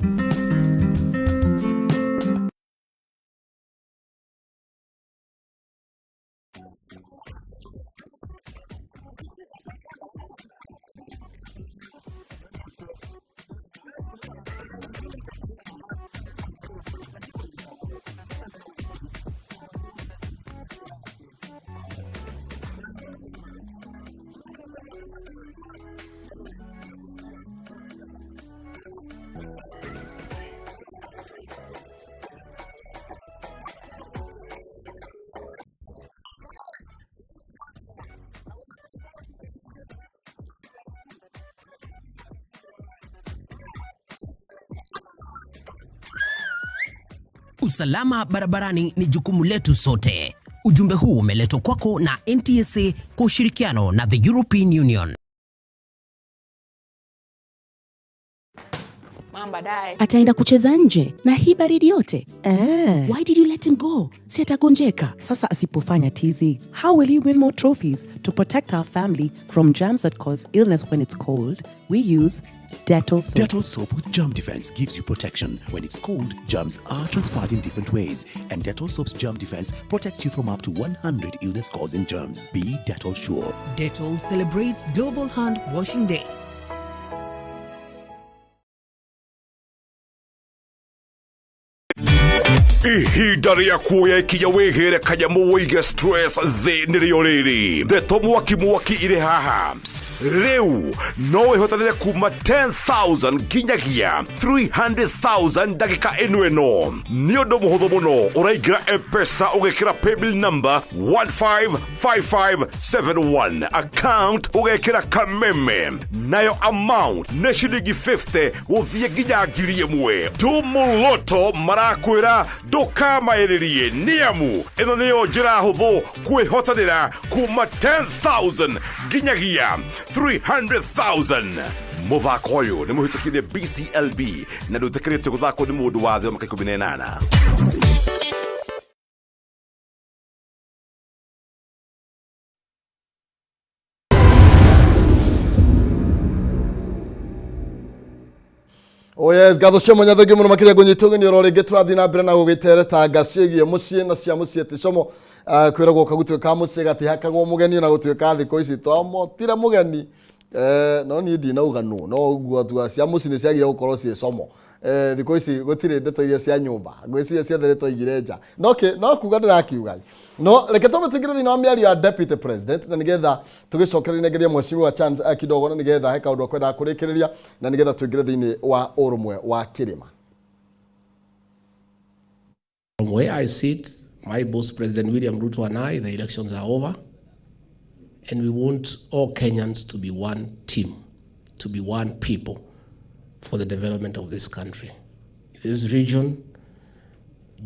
Usalama barabarani ni jukumu letu sote. Ujumbe huu umeletwa kwako na NTSA kwa ushirikiano na the European Union. Ataenda kucheza nje na hii baridi yote eh? Why did you let him go? Si atagonjeka. Sasa asipofanya tizi, how will he win more trophies? To protect our family from germs that cause illness when it's cold, we use Dettol soap. Dettol soap with germ defense gives you protection. When it's cold, germs are transferred in different ways, and Dettol soap's germ defense protects you from up to 100 illness-causing germs. Be Dettol sure. Dettol celebrates Global Hand Washing Day. Ihinda rĩa kuoya ikinya wĩhĩre kanyamũ wĩige stress thĩ nĩrĩo rĩrĩ. Ndeto mwaki mwaki irĩ haha. Rĩu no wĩhotanĩre kuma 10,000 nginyagia 300,000 ndagĩka ĩno ĩno. Nĩ ũndũ mũhũthũ mũno, ũraingĩra M-Pesa ũgekĩra paybill number 155571, account ũgekĩra Kameme, nayo amount nĩ ciringi 50 gũthiĩ nginya 1,000. Tumuloto marakwĩra ndũkamaĩrĩrie, nĩamu ĩno nĩyo njĩra hũthũ kwĩhotanĩra kuma 10,000 nginyagia 300,000. Mũthako ũyũ nĩ mũhĩtũkire BCLB na ndũtĩkĩrĩtio gũthakwo nĩ mũndũ wa thĩ wa mĩaka 18. Oh yes, ngatho cia mwanya, thengiũ mũno makĩria ngũnyita ũgeni oro rĩngĩ. Tũrathiĩ na mbere na gũgĩteretanga ciĩgiĩ mũciĩ na cia mũciĩ ti como. Kwĩragwo kagũtuĩka mũciĩ gatihakagwo mũgeni, na gũtuĩka thikũ ici twamotire mũgeni. No niĩ ndinauga nũ, no ũguo tua cia mũciĩ nĩ ciagire gũkorwo ciĩ como. Thikũ ici gũtirĩ ndeto iria cia nyũmba, ngwĩciria ciothe nĩ twaigire nja. No kĩ no kuga ndĩrakiuga, no reke twambe tũingĩre thĩinĩ wa mĩario ya deputy president, na nĩgetha tũgĩcokererie nengerie mheshimiwa chance kidogo, na nĩgetha he kaũndũ akwendaga kũrĩkĩrĩria, na nĩgetha tũingĩre thĩinĩ wa ũrũmwe wa kĩrĩma. From where I sit, my boss, President William Ruto, and I, the elections are over. And we want all Kenyans to be one team, to be one people for the development of this country. This region,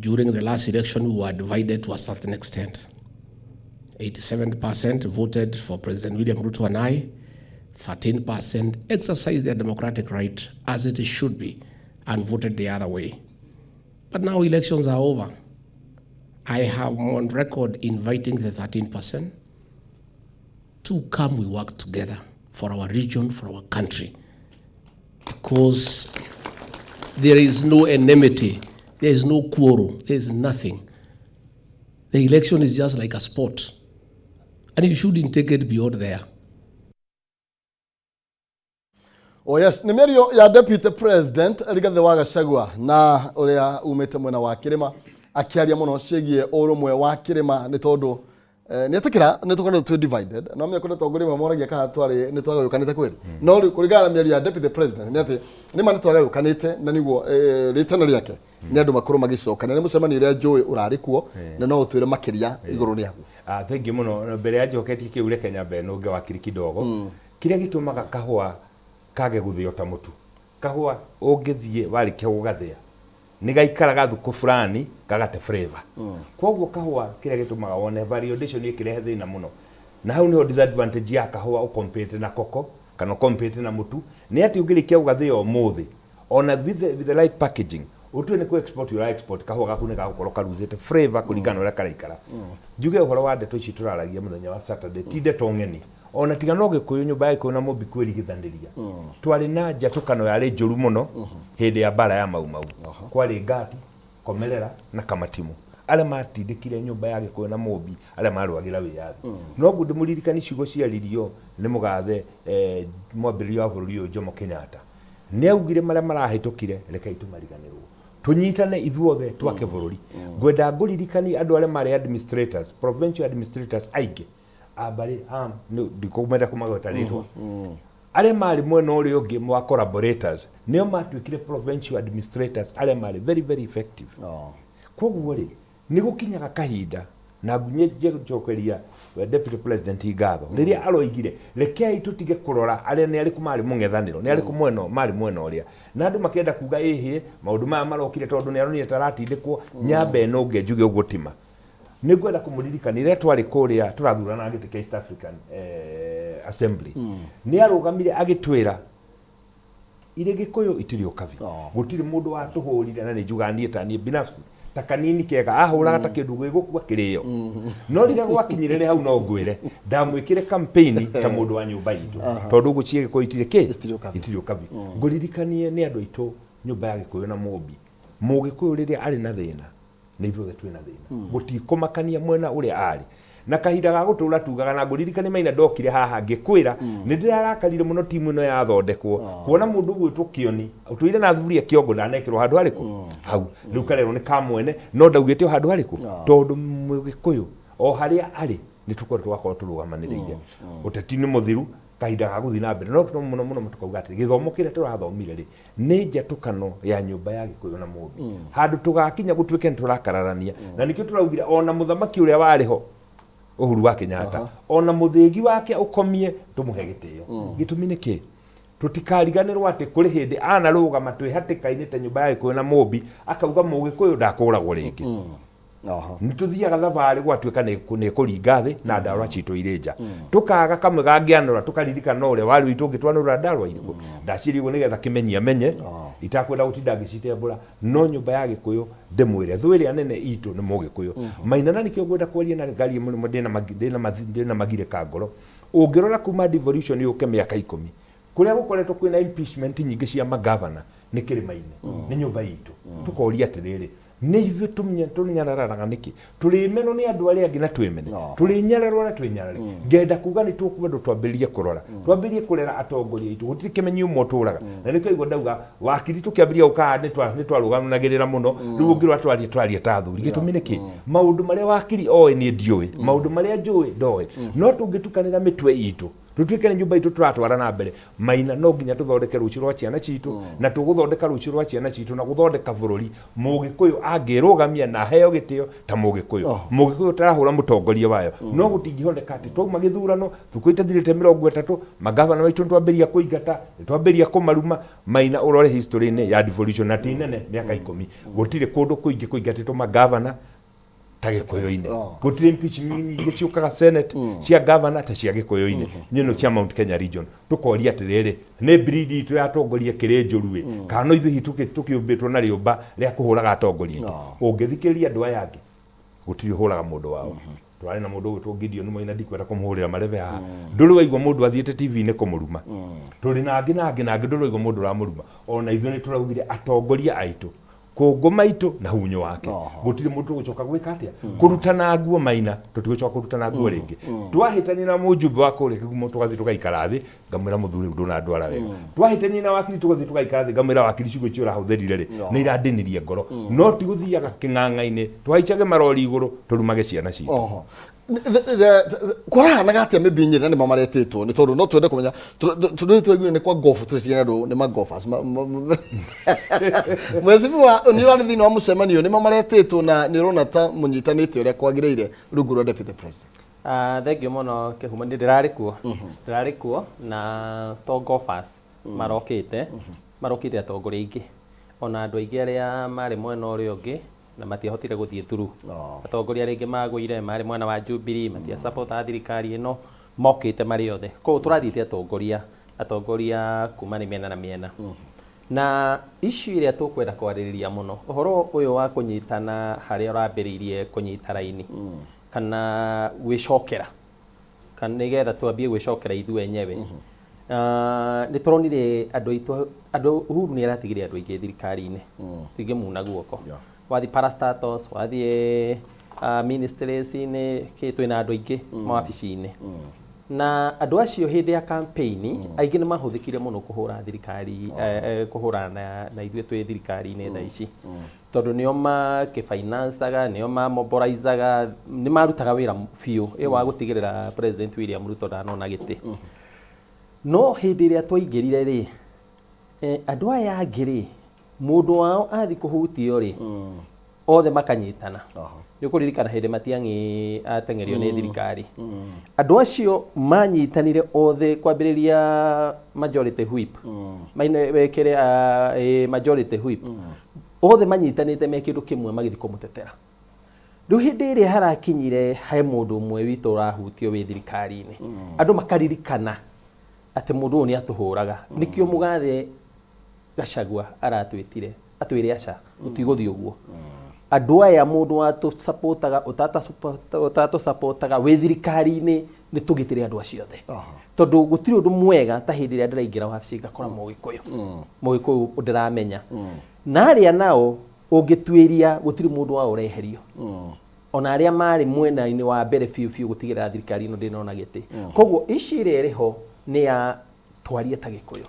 during the last election, we were divided to a certain extent. 87% voted for President William Ruto and I, 13% exercised their democratic right as it should be and voted the other way. But now elections are over. I have on record inviting the 13% to come, we work together for our region, for our country. Because there is no enmity, there is no quarrel, there is nothing. The election is just like a sport, and you shouldn't take it beyond there. Oh yes, nĩ mĩario ya deputy president Rigathĩ wa Gachagua na ũrĩa umĩte mwena wa kĩrĩma, akĩaria mũno ciĩgiĩ ũrũmwe wa kĩrĩma, nĩ tondũ nĩ etĩkĩra nĩ tũkoretwo twĩ divided, no menya kũrĩ atongoria amwe moragia kana twarĩ nĩ twagayũkanĩte kweli. No rĩu kũringana na mĩario ya deputy president nĩ atĩ nĩ ma nĩ twagayũkanĩte, na nĩguo rĩtana rĩake nĩ andũ makorwo magĩcokania. Nĩ mũcemanio ũrĩa njũĩ ũrarĩ kuo, na no ũtwĩre makĩria igũrũ rĩaguo. Ah, thank you mũno. Mbere ya njoketie kĩu, reke nyambe nũnge wakiri kidogo. Kĩrĩa gĩtũmaga kahũa kage gũthĩo ta mũtu, kahũa ũngĩthiĩ warĩkia gũgathĩa nĩ gaikaraga thukũ fulani gagate flavor. Koguo kahũa kĩrĩa gĩtũmaga wone variation ĩkĩrehe thĩna mũno, na hau nĩho disadvantage ya kahũa ũkompete na koko kana ũkompete na mũtu, nĩ atĩ ũngĩrĩkia gũgathĩa ũmũthĩ, ona with the right packaging, ũtue nĩ kũ export ũra export, kahũa gaku nĩ gagũkorwo karuzĩte flavor kũringana na ũrĩa karaikara. Njuge ũhoro wa ndeto ici tũraragia mũthenya wa Saturday ti ndeto ng'eni, ona tiga no Gĩkũyũ, nyũmba ya Gĩkũyũ na Mũmbi kwĩrigithanĩria. Twarĩ na njatũkano yarĩ njũru mũno hĩndĩ ya mbara ya Mau Mau. Kwarĩ Ngati, Komerera na Kamatimu arĩa matindĩkire nyũmba ya Gĩkũyũ na Mũmbi, arĩa marũagĩra wĩyathi. Noguo ndĩmũririkani ciugo ciaririo nĩ mũgathe mwambĩrĩria wa bũrũri ũyũ Jomo Kenyatta. Nĩ augire marĩa marahĩtũkire rekei tũmariganĩrwo, tũnyitane ithuothe twake bũrũri. Ngwenda ngũririkanie andũ arĩa marĩ administrators, provincial administrators aingĩ a mbarĩ ndikũmenda kũmagweta rĩtwa, arĩa marĩ mwena ũrĩa ũngĩ wa collaborators nĩo matuĩkire provincial administrators arĩa marĩ very very effective. Koguo rĩ, nĩ gũkinyaga kahinda na ngunye njokeria Deputy President ngatho rĩrĩa aroigire rekei tũtige kũrora arĩa nĩ arĩkũ marĩ mũng'ethanĩro, nĩ arĩkũ mwena marĩ mwena ũrĩa, na andũ makĩenda kuga ĩhĩ maũndũ maya marokire tondũ nĩ aronire ta aratindĩkwo. Nyambe ĩno ũngĩ njuge ũguo tima nĩ ngwenda kũmũririkania rĩrĩa twarĩ kũrĩa tũrathurana gĩtĩ kĩa East African Assembly, nĩ arũgamire agĩtwĩra irĩ Gĩkũyũ itirĩ ũkabi, gũtirĩ mũndũ watũhũrire, na nĩ njugaga niĩ ta niĩ binafsi ta kanini kega ahũraga ta kĩndũ gĩgũkua kĩrĩo, no rĩrĩa gwakinyire nĩ hau no ngwĩre ndamwĩkĩre campaign ta mũndũ wa nyũmba itũ, tondũ ngũciĩ Gĩkũyũ itirĩ kĩ itirĩ ũkabi. Ngũririkanie nĩ andũ aitũ nyũmba ya Gĩkũyũ na Mũmbi, Mũgĩkũyũ rĩrĩa arĩ na thĩna nĩ ithuothe twĩna thĩna, gũtikũmakania mwena ũrĩa arĩ na kahinda ga gũtũra tugaga. Na ngũririkane Maina, ndokire haha ngĩkwĩra nĩ ndĩrarakarire mũno timu ĩno yathondekwo kuona mũndũ ũgwĩtwo Kĩoni ũtũire na thuburia kĩongo ndanekĩrwo handũ harĩkũ hau rĩu karerwo nĩ kamwene, no ndaugĩte o handũ harĩkũ, tondũ Mũgĩkũyũ o harĩa arĩ nĩ tũkorwo tũgakorwo tũrũgamanĩrĩire. Ũteti nĩ mũthiru, kahinda ga gũthiĩ na mbere, no no mũno mũno tũkauga atĩ gĩthomo kĩrĩa tũrathomire rĩ nĩ njatũkano ya nyũmba ya Gĩkũyũ na Mũmbi, handũ tũgakinya gũtuĩke nĩ tũrakararania. Na nĩkĩo tũraugire ona mũthamaki ũrĩa warĩ ho Uhuru wa Kenyatta, ona mũthĩgi wake ũkomie tũmũhe gĩtĩo. Gĩtũmi nĩ kĩ? Tũtikariganĩrwo atĩ kũrĩ hĩndĩ anarũgama twĩ hatĩka-inĩ ta nyũmba ya Gĩkũyũ na Mũmbi akauga Mũgĩkũyũ ndakũragwo rĩngĩ. Nĩ tũthiaga thabarĩ gwatuĩka nĩ kũringa thĩ na ndarwa citũ irĩ nja, tũkaga kamwe gangĩanũra, tũkaririkana no ũrĩa warĩ witũ ũngĩtwanũra ndarwa irĩkũ. Ndaciria ũguo nĩgetha kĩmenyi amenye itakwenda gũtinda ngĩcitembũra, no nyũmba ya Gĩkũyũ ndĩmwĩre thũ ĩrĩa nene itũ nĩ Mũgĩkũyũ, Maina. Na nĩkĩo ngwenda kwaria na ngarie mũno ndĩna magirĩka ngoro. Ũngĩrora kuma devolution yũke mĩaka 10 kũrĩa gũkoretwo kwĩna impeachment nyingĩ cia magavana nĩ kĩrĩma-inĩ, nĩ nyũmba itũ. Tũkoria atĩrĩrĩ, nĩ ithuĩ tũnyararanaga nĩkĩ? Tũrĩmenwo nĩ andũ arĩa angĩ na twĩmene, tũrĩnyararwo na twĩnyarare. Ngenda kuga nĩ tũkwendwo twambĩrĩrie kũrora, twambĩrĩrie kũrera atongoria aitũ. Gũtirĩ kĩmenyi ũmwe ũtũraga, na nĩkĩo igua ndauga wakiri tũkĩambĩrĩria gũka nĩ twarũgamanagĩrĩra mũno. Rĩu ũngĩrora twarie twarie ta athuri. Gĩtũmi nĩ kĩ? Maũndũ marĩa wakiri oĩ niĩ ndiũĩ, maũndũ marĩa njũĩ ndoĩ, no tũngĩtukanĩra mĩtwe itũ tũtuĩke nĩ nyũmba itũ tũratwara na mbere, Maina, no nginya tũthondeke rũciũ rwa ciana citũ. Na tũgũthondeka rũciũ rwa ciana citũ na gũthondeka bũrũri Mũgĩkũyũ angĩrũgamia na aheo gĩtĩo ta Mũgĩkũyũ, Mũgĩkũyũ ũtarahũra mũtongoria wayo. No gũtingĩhoteka atĩ twauma gĩthurano thukũ itathirĩte 30 magavana maitũ nĩtwambĩrĩria kũingata, nĩtwambĩrĩria kũmaruma. Maina, ũrore history-inĩ ya devolution na ti nene mĩaka 10, gũtirĩ kũndũ kũingĩ kũingatĩtwo magavana ta Gĩkũyũ-inĩ. Gũtirĩ impeachment nyingĩ ciũkaga Senate cia governor ta cia Gĩkũyũ-inĩ nyino cia Mount Kenya region. Tũkoria atĩrĩrĩ, nĩ breed itũ ya atongoria ĩkĩrĩ njũru ĩ, kana no ithuĩ hihi tũkĩũmbĩtwo na rĩũmba rĩa kũhũraga atongoria aitũ? Ũngĩthikĩrĩria andũ aya angĩ, gũtirĩ ũhũraga mũndũ wao. Tũrarĩ na mũndũ ũgwĩtwo Gideon Moi, na ndikwenda kũmũhũrĩra marebe haha, ndũrĩ waigua mũndũ athiĩte TV-inĩ kũmũruma. Tũrĩ na angĩ na angĩ na angĩ, ndũrĩ waigua mũndũ ũramũruma. Ona ithuĩ nĩ tũraugire atongoria aitũ kũngũ maitũ na hunyũ wake, gũtirĩ mũndũ tũgũcoka gwĩka atĩa kũrutana nguo. Maina, tũtigũcoka kũrutana nguo rĩngĩ. Twahĩtania na mũjumbe wa kũrĩa Kĩgumo, tũgathiĩ tũgaikara thĩ, ngamwĩra mũthuri ndũnandwara wega. Twahĩtania na wakiri, tũgathiĩ tũgaikara thĩ, ngamwĩra wakiri ciugo icio ũrahũthĩrire rĩ nĩ irandĩnirie ngoro. No ti gũthiaga kĩng'ang'a-inĩ tũhaicage marori igũrũ tũrumage ciana citũ. Kũrahanaga atĩa mĩmbi na nĩma maretĩtwo? Nĩ tondũ no twende kũmenya tondũ twaiguire nĩ kwa golf, tũreciria andũ nĩ magolfers. Mheshimiwa, nĩ ũrarĩ thĩinĩ wa mũcemanio, nĩma maretĩtwo na nĩ ũrona ta mũnyitanĩte ũrĩa kwagĩrĩire rungu rwa deputy president? Ah, thank you mũno Kĩhumo, niĩ ndĩrarĩ kuo, ndĩrarĩ kuo na to golfers marokĩte, marokĩte atongoria aingĩ, ona andũ aingĩ arĩa marĩ mwena ũrĩa ũngĩ na matiahotire gũthiĩ through. Atongoria rĩngĩ magũire marĩ mwena wa Jubilee, matiasapotaga thirikari ĩno, mokĩte marĩ othe. Koguo tũrathiĩte atongoria, atongoria kuma nĩ mĩena na mĩena. Na issue ĩrĩa tũkwenda kwarĩrĩria mũno, ũhoro ũyũ wa kũnyitana harĩa ũrambĩrĩirie kũnyita raini kana gwĩcokera, kana nĩgetha twambie gwĩcokera ithuĩ enyewe. Ah, nĩ tũronire andũ aitũ, andũ Uhuru nĩ aratigire andũ aingĩ thirikari-inĩ, tingĩmuna guoko. Wathiĩ parastatals, wathiĩ ministries-inĩ, kĩ twĩna andũ aingĩ mawabici-inĩ. Na andũ acio hĩndĩ ya campaign aingĩ nĩ mahũthĩkire mũno kũhũra thirikari, kũhũrana na ithuĩ twĩ thirikari-inĩ thaa ici, tondũ nĩo makĩfinancaga, nĩo mamobilizaga, nĩ marutaga wĩra biũ ĩ wa gũtigĩrĩra President William Ruto ndanona gĩtĩ. No hĩndĩ ĩrĩa twaingĩrire rĩ, andũ aya angĩ rĩ, mũndũ wao athi kũhutio rĩ, Othe makanyitana. Nĩ ũkũririkana hĩndĩ Matiang'i ateng'erio nĩ thirikari, andũ acio manyitanire othe kwambĩrĩria majority whip. Maine wekere majority whip, othe manyitanĩte me kĩndũ kĩmwe, magĩthiĩ kũmũtetera. Rĩu hĩndĩ ĩrĩa harakinyire he mũndũ ũmwe witũ ũrahutio wĩ thirikari-inĩ, andũ makaririkana atĩ mũndũ ũyũ nĩ atũhũraga. Nĩkĩo mũgathe Gachagua aratwĩtire atwĩre aca, tũtigũthiĩ ũguo. Andũ aya, mũndũ watũsapotaga, ũtatũsapotaga, wĩ thirikari-inĩ, nĩ tũgitĩre andũ acio othe, tondũ gũtirĩ ũndũ mwega ta hĩndĩ ĩrĩa ndĩraingĩra wabici ngakora mũgĩkũyũ, mũgĩkũyũ ndĩramenya na arĩa nao ũngĩtuĩria gũtirĩ mũndũ wao ũreherio, ona arĩa marĩ mwena-inĩ wa mbere biũ biũ gũtigĩrĩra thirikari ĩno ndĩnona gĩtĩ. Koguo ici ĩrĩa ĩrĩ ho nĩ ya twarie ta gĩkũyũ,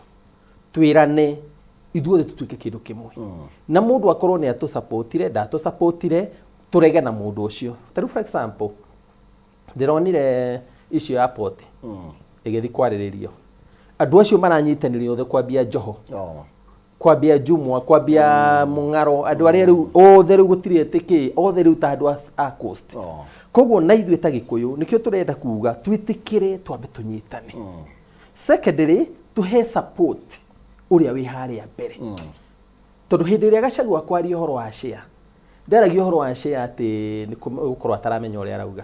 twĩrane ithuothe tũtuĩke kĩndũ kĩmwe, na mũndũ akorwo nĩ atũsapotire, ndatũsapotire, tũrege na mũndũ ũcio. Ta rĩu, for example, ndĩronire icio ya poti ĩgĩthiĩ kwarĩrĩrio, andũ acio maranyitanĩire othe, kwambia Joho, kwambia Jumwa, kwambia Mũng'aro, andũ arĩa rĩu othe, rĩu gũtirĩ atĩ kĩ, othe rĩu ta andũ a coast. Koguo na ithuĩ ta gĩkũyũ nĩkĩo tũrenda kuga twĩtĩkĩre twambe tũnyitane. Secondly, tũhe support ũrĩa wĩ harĩa mbere, tondũ hĩndĩ ĩrĩa Gachagua kwaria ũhoro wa share, ndaragia ũhoro wa share atĩ nĩ gũkorwo ataramenya ũrĩa arauga,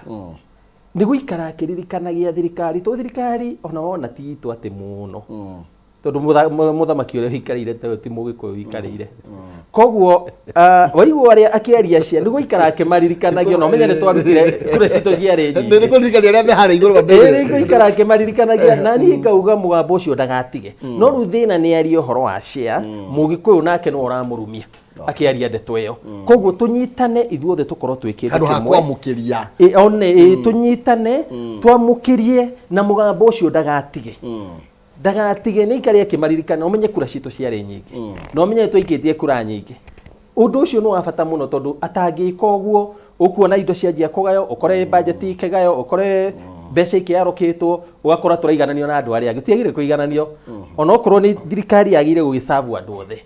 nĩ gũikara akĩririkanagia thirikari, tondũ thirikari ona wona ti itũ atĩ mũno, tondũ mũthamaki ũrĩa ũikarĩire tayo ti mũgĩkũyũ ũikarĩire. Koguo waigua ũrĩa akĩaria cia nĩ gũikara akĩmaririkanagia, na ũmenye nĩ twarutire kura citũ ciarĩ nyingĩ. Nĩ kũririkania arĩa me harĩa igũrũ. Ĩĩ, nĩ gũikara akĩmaririkanagia, na niĩ ngauga mũgambo ũcio ndagatige. No rĩu thĩna nĩ arie ũhoro wa share, mũgĩkũyũ nake nĩwe ũramũrumia akĩaria ndeto ĩyo. Koguo tũnyitane ithuothe, tũkorwo twĩ kĩndũ handũ ha kĩmwe. Kwamũkĩria. Ĩ, one ĩ, tũnyitane, twamũkĩrie na mũgambo ũcio ndagatige, ndagatige, nĩ ikare akĩmaririkana. Ũmenye kura citũ ciarĩ nyingĩ, na ũmenye nĩ twaikĩtie kura nyingĩ. Ũndũ ũcio nĩ wa bata mũno, tondũ atangĩka ũguo, ũkuona indo cianjia kũgayo, ũkore bajeti ikĩgayo, ũkore mbeca ikĩarũkĩtwo, ũgakora tũraigananio na andũ arĩa angĩ. Tũtiagĩrĩire kũigananio, onokorwo nĩ thirikari yagĩrĩire gũgĩcabu andũ othe.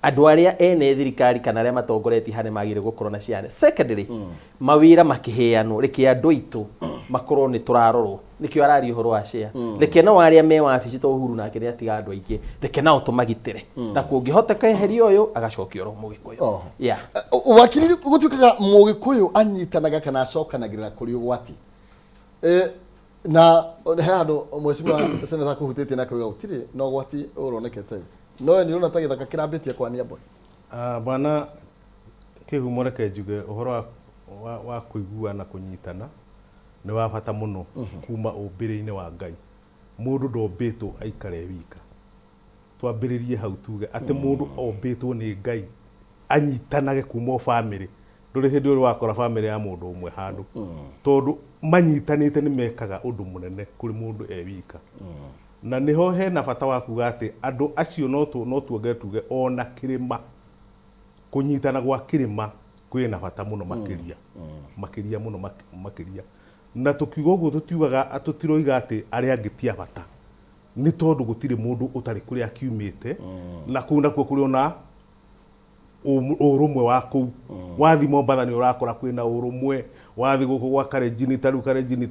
Andũ arĩa ene thirikari kana arĩa matongoretie harĩa magĩrĩire gũkorwo na ciana. Secondly, mawĩra makĩheanwo, reke andũ aitũ makorwo nĩ tũrarorwo. Nĩkĩo araria ũhoro wa share. Reke nao arĩa me wabici, to Uhuru nake nĩ atiga andũ aingĩ, reke nao tũmagitĩre, na kũngĩhoteka eheria ũyũ agacokio oro mũgĩkũyũ. Yeah. Wakiri, gũtuĩkaga mũgĩkũyũ anyitanaga kana acokanagĩrĩra kũrĩ ũgwati. Na he handũ mheshimiwa seneta kũhutĩtie na kauga gũtirĩ na ũgwati ũronekete, no we nĩ ũrona ta gĩthaka kĩrambĩtie kwania mbwe? Ah, bwana Kĩhumo, reke njuge ũhoro wa kũiguana, kũnyitana nĩ wa bata mũno kuma ũmbĩre-inĩ wa Ngai. Mũndũ ndombĩtwo aikare wika. Twambĩrĩrie hau tuge atĩ mũndũ ombĩtwo nĩ Ngai anyitanage kuma o bamĩrĩ. Ndũrĩ hĩndĩ ũrĩ wakora bamĩrĩ ya mũndũ ũmwe handũ, tondũ manyitanĩte nĩ mekaga ũndũ mũnene kũrĩ mũndũ e wika. Na nĩho hena bata wa kuga atĩ andũ acio no tuongere tuge ona kĩrĩma, kũnyitana gwa kĩrĩma kwĩna bata mũno makĩria, makĩria mũno makĩria. Na tũkiuga ũguo tũtiugaga, tũtiroiga atĩ arĩa angĩ ti a bata, nĩ tondũ gũtirĩ mũndũ ũtarĩ kũrĩa akiumĩte, na kũu nakuo kũrĩ ona ũrũmwe wa kũu. Wathiĩ Mombatha nĩ ũrakora kwĩna ũrũmwe, wathiĩ gũkũ gwa Kalenjin, ta rĩu Kalenjin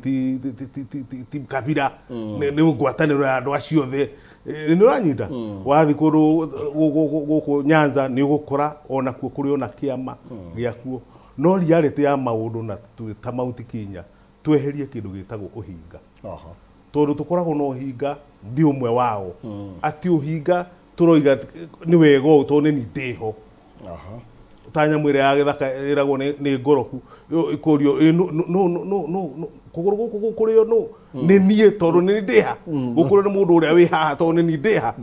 ti kabira, nĩ ngwatanĩro ya andũ acio othe. Nĩ ũranyita? Wathiĩ kũndũ gũkũ Nyanza nĩ ũgũkora onakuo kũrĩ ona kĩama gĩakuo. No reality ya maũndũ, na twĩ ta Mount Kenya, tweherie kĩndũ gĩtagwo ũhinga, tondũ tũkoragwo na ũhinga, ndi ũmwe wao, atĩ ũhinga tũroiga nĩ wega ũũ tondũ nĩ niĩ ndĩho, ta nyamũ ĩrĩa ya gĩthaka ĩragwo nĩ ngoroku. Ĩkũrio ĩ, nũ kũgũrũ gũkũ gũkũrĩo nũ? Nĩ niĩ, tondũ nĩ ndĩha gũkũrĩo nĩ mũndũ ũrĩa wĩ haha, tondũ nĩ niĩ ndĩha.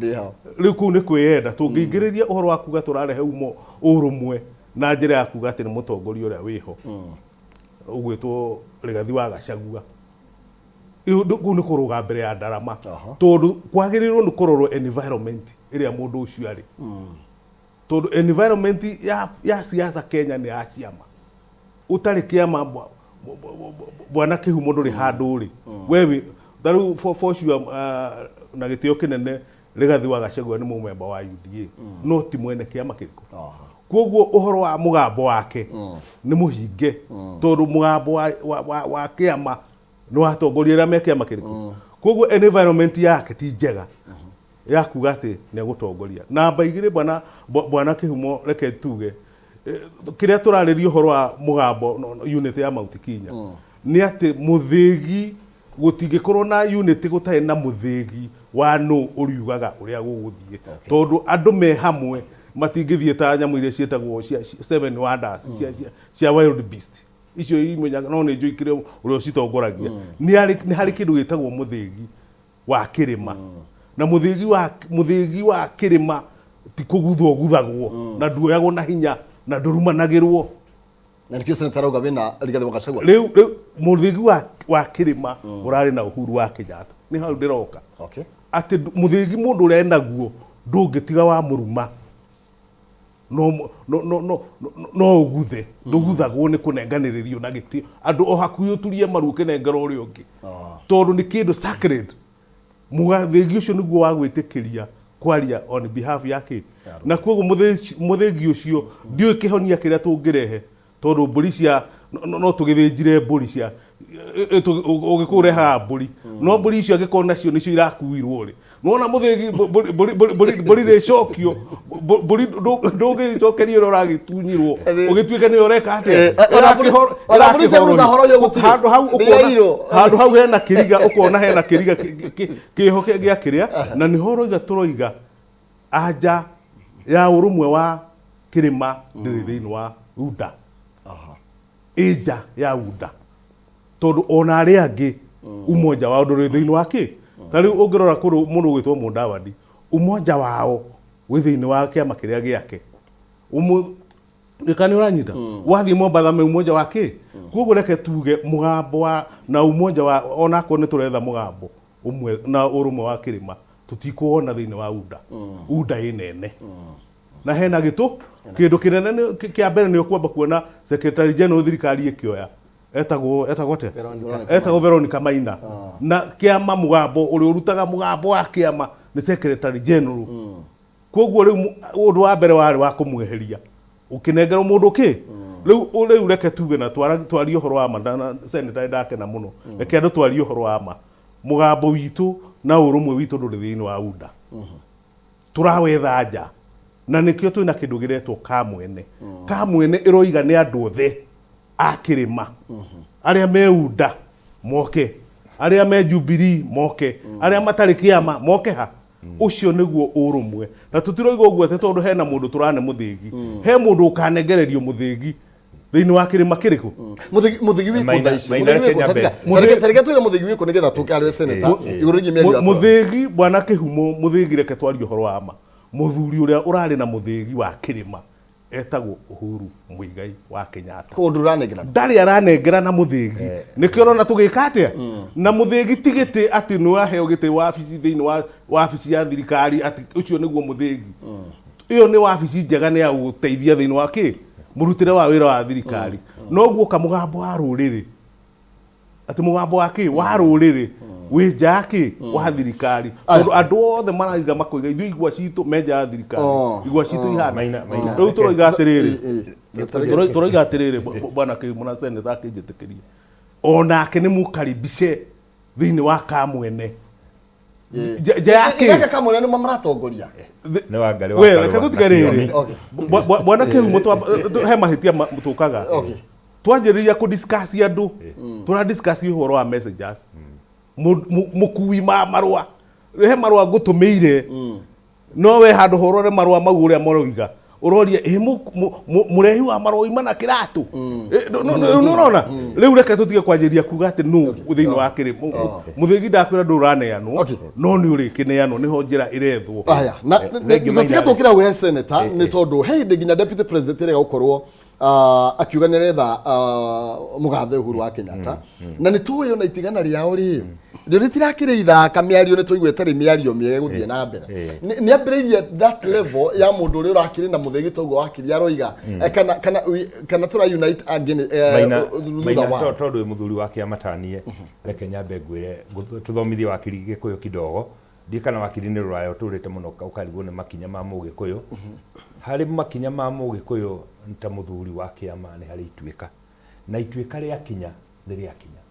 Rĩu kũu nĩ kwĩyenda. Tũngĩingĩrĩria ũhoro wa kuga tũrarehe umo ũrũmwe na njĩra ya kuga atĩ nĩ mũtongoria ũrĩa wĩho ũgwĩtwo Rigathi wa Gachagua, kũu nĩ kũrũga mbere ya ndarama, tondũ kwagĩrĩirwo nĩ kũrorwo environment ĩrĩa mũndũ ũcio arĩ, tondũ environment ya siasa Kenya nĩ ya ciama. Ũtarĩ kĩama, bwana Kĩhumo, ndũrĩ handũ rĩ we wĩ ta rĩu. For sure, na gĩtĩo kĩnene, Rigathi wa Gachagua nĩ mũmemba wa UDA, no ti mwene kĩama kĩrĩkũ. Koguo ũhoro wa mũgambo wake nĩ mũhinge, tondũ mũgambo wa kĩama nĩ watongoria arĩa me kĩama kĩrĩkũ. Koguo environment yake ti njega ya kuga atĩ nĩ egũtongoria. Namba igĩrĩ, bwana Kĩhumo, reke tuge kĩrĩa tũrarĩria ũhoro wa mũgambo unit ya Mount Kenya nĩ atĩ mũthĩgi gũtingĩkorwo na unit gũtarĩ na mũthĩgi wa nũ ũriugaga ũrĩa gũgũthiĩ, tondũ andũ me hamwe matingĩthiĩ ta nyamũ iria ciĩtagwo cia seven wonders cia wild beast icio imenyaga, no nĩ njũĩ kĩrĩa ũrĩa ũcitongoragia. Nĩ harĩ kĩndũ gĩtagwo mũthĩgi wa kĩrĩma, na mũthĩgi wa kĩrĩma ti kũguthwo guthagwo, na nduoyagwo na hinya na ndũrumanagĩrwo. Na nĩkĩo senator arauga wĩna Rigathĩ wa Gachagua. Rĩu mũthĩgi wa kĩrĩma ũrarĩ na Uhuru wa Kenyatta, nĩ hau ndĩroka. Atĩ mũthĩgi mũndũ ũrĩa enaguo ndũngĩtiga wa mũruma, no ũguthe, ndũguthagwo nĩ kũnenganĩrĩrio na gĩtĩo andũ o hakuhĩ ũturie maru ũkĩnengera ũrĩa ũngĩ, tondũ nĩ kĩndũ sacred. Mũthĩgi ũcio nĩguo wa gwĩtĩkĩria kwaria on behalf ya kĩ, na koguo mũthĩgi ũcio ndiũĩ kĩhonia kĩrĩa tũngĩrehe, tondũ mbũri cia no tũgĩthĩnjire mbũri cia ũgĩkũyũ ũrehaga mbũri, no mbũri icio angĩkorwo nacio nĩcio irakuirwo rĩ, nĩwona mũthĩgi mbũri rĩcokio, mbũri ndũngĩcokerio ĩrĩa ũragĩtunyirwo ũgĩtuĩke nĩyo ũreka atĩa. Ona mbũri cia kũruta horo ũyũ gũtirĩ. Handũ hau Nĩ irairwo. Handũ hau hena kĩriga, ũkona hena kĩriga kĩho gĩa kĩrĩa, na nĩho ũroiga tũroiga anja ya ũrũmwe wa kĩrĩma ndĩrĩ thĩinĩ wa UDA, ĩ nja ya UDA, tondũ ona arĩa angĩ umoja wao ndũrĩ thĩinĩ wa kĩ. Ta rĩu ũngĩrora kũrĩ mũndũ ũgwĩtwo Mũdavadi, umoja wao wĩ thĩinĩ wa kĩama kĩrĩa gĩake. Kana nĩ ũranyita wathiĩ Mombatha me umoja wa kĩ. Koguo reke tuge mũgambo wa na umoja wa onakorwo nĩ tũretha mũgambo ũmwe na ũrũmwe wa kĩrĩma, tũtikuwona thĩinĩ wa UDA. UDA ĩ nene na hena gĩtũ kĩndũ kĩnene kĩa mbere nĩ ũkwamba kuona secretary general thirikari ĩkĩoya etagwo atĩa? Etagwo Veronica Maina, na kĩama mũgambo ũrĩa ũrutaga mũgambo wa kĩama nĩ secretary general. Koguo rĩu ũndũ wa mbere warĩ wa kũmweheria ũkĩnengerwo mũndũ kĩ. Rĩu reke tuge na twarie ũhoro wa ma, na senator ndakena mũno, reke andũ twarie ũhoro wa ma. Mũgambo witũ na ũrũmwe witũ ndũrĩ thĩinĩ wa UDA, tũrawetha nja, na nĩkĩo twĩna kĩndũ gĩretwo kamwene. Kamwene ĩroiga nĩ andũ othe a kĩrĩma, arĩa me UDA moke, arĩa me Jubilee moke, arĩa matarĩ kĩama moke ha. Ũcio nĩguo ũrũmwe, na tũtiroiga ũguo atĩ tondũ hena mũndũ tũrane mũthĩgi, he mũndũ ũkanengererio mũthĩgi thĩinĩ wa kĩrĩma kĩrĩkũ. Mũthĩgi wĩkũ Maina- thaa ici? Maina Mũthĩgi reke wĩkũ? nyambe. Tareke twĩre mũthĩgi wĩkũ nĩgetha tũke harĩ we senator igũrũ rĩgiĩ mĩario yakwa. Mũthĩgi bwana Kĩhumo, mũthĩgi reke twarie ũhoro wa ma. Mũthuri ũrĩa ũrarĩ na mũthĩgi wa kĩrĩma etagwo Uhuru Muigai wa Kenyatta. Koguo ndũranengerana. Ndarĩ aranengera na mũthĩgi, nĩkĩo ũrona tũgĩka atĩa na mũthĩgi. Ti gĩtĩ atĩ nĩ waheo gĩtĩ wabici thĩinĩ wa wabici ya thirikari atĩ ũcio nĩguo mũthĩgi. Ĩyo nĩ wabici njega, nĩ ya gũteithia thĩinĩ wa kĩ mũrutĩre wa wĩra wa thirikari, no guoka mũgambo wa rũrĩrĩ atĩ mũgambo wa kĩ wa rũrĩrĩ wĩ nja ya kĩ wa thirikari, tondũ andũ othe maraiga makoiga ithuĩ igwa citũ me nja ya thirikari, igwa citũ ihana. Maina- Maina, Rĩu tũroiga atĩrĩrĩ, tũroiga atĩrĩrĩ, bwana Kĩhumo na senator akĩnjĩtĩkĩria, onake nĩ mũkaribice thĩinĩ wa kamwene nja ya kĩ. Gaka kamwene nĩmo maratongoria. Nĩ Wangarĩ wa We Karũa reke na tũtige rĩrĩ. Kĩoni. Bwana Kĩhumo, he mahĩtia tũkaga twanjĩrĩria kũ discuss andũ, tũra discuss ũhoro wa messages. Mũkui ma marũa, he marũa ngũtũmĩire, no we handũ horore marũa mau ũrĩa maroiga, ũroria ĩ mũrehi wa marũa oima na kĩratũ. Nĩ ũrona rĩu reke tũtige kwanjĩrĩria kuga atĩ nũ thĩinĩ wa kĩrĩ mũthĩgi. Ndakwĩra ndũraneanwo, no nĩ ũrĩkĩneanwo, nĩho njĩra ĩrethwo. Aya, na Thengiũ na Maina. tiga tũkĩra we senator, nĩ tondũ he hĩndĩ nginya deputy president ĩrega gũkorwo akiuga nĩ aretha mũgathe Uhuru wa Kenyatta, na nĩ tũĩ ona itigana rĩao rĩ rĩo rĩtirakĩrĩ ithaka, mĩario nĩ tũigua ĩtarĩ mĩario mĩega gũthiĩ na mbere. Nĩ ambĩrĩirie that level ya mũndũ ũrĩa ũrakĩrĩ na mũthĩgi toguo wakiri aroiga, kana tũra unite angĩ Maina, thutha Maina, wa tondũ wĩ mũthuri wa kĩama tanie, reke nyambe ngwĩre tũthomithie wakiri Gĩkũyũ kidogo. Ndiĩ kana wakiri nĩ rũraya ũtũrĩte mũno ũkarigwo nĩ makinya ma mũgĩkũyũ. Harĩ makinya ma Mũgĩkũyũ ta mũthuri wa kĩama nĩ harĩ ituĩka, na ituĩka rĩakinya nĩ rĩakinya.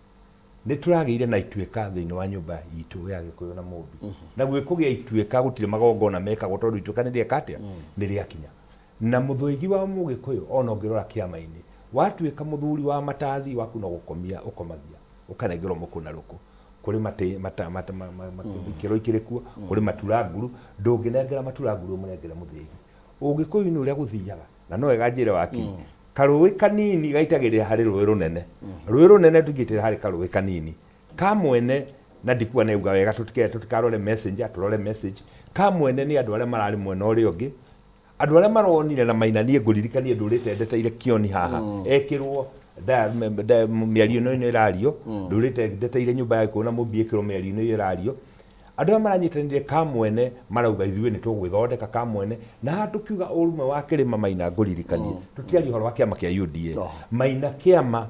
Nĩ tũragĩire na ituĩka thĩinĩ wa nyũmba itũ ya Gĩkũyũ na Mũmbi. Na gwĩkũgĩa ituĩka gũtirĩ magongona mekagwo tondũ ituĩka nĩ rĩeka atĩa? Nĩ rĩakinya. Na mũthũigi wa Mũgĩkũyũ ona ũngĩrora kĩama-inĩ, watuĩka mũthuri wa matathi waku no gũkomia ũkomagia, ũkanengerwo mũkũ na rũkũ. Kũrĩ matĩ, mata, mata, ma, ma, ma, ikĩro ikĩrĩ kuo, kũrĩ matura nguru, ndũngĩnengera matura nguru ũmũnengere mũthĩgi. Ũgĩkũyũ-inĩ ũrĩa gũthiaga, na no wega njĩre wakiri, karũĩ kanini gaitagĩrĩra harĩ rũĩ rũnene, rũĩ rũnene tũngĩitĩrĩra harĩ karũĩ kanini. Ka mwene, na ndikuga nĩauga wega tũtikarore messenger, tũrore message, ka mwene nĩ andũ arĩa mararĩ mwena ũrĩa ũngĩ, Andũ arĩa maronire na Maina niĩ ngũririkanie ndũrĩte ndeteire Kĩoni haha ekĩrwo mĩario ĩno ĩno ĩrario ndũrĩte ndeteire nyũmba ya Gĩkũyũ na Mũmbi ĩkĩrwo mĩario ĩno ĩrario. Andũ arĩa maranyitanĩire Kamwene marauga ithuĩ nĩ tũgwĩthondeka Kamwene na haha tũkiuga ũrũmwe wa kĩrĩma Maina ngũririkanie tũtiaria ũhoro wa kĩama kĩa UDA. Maina kĩama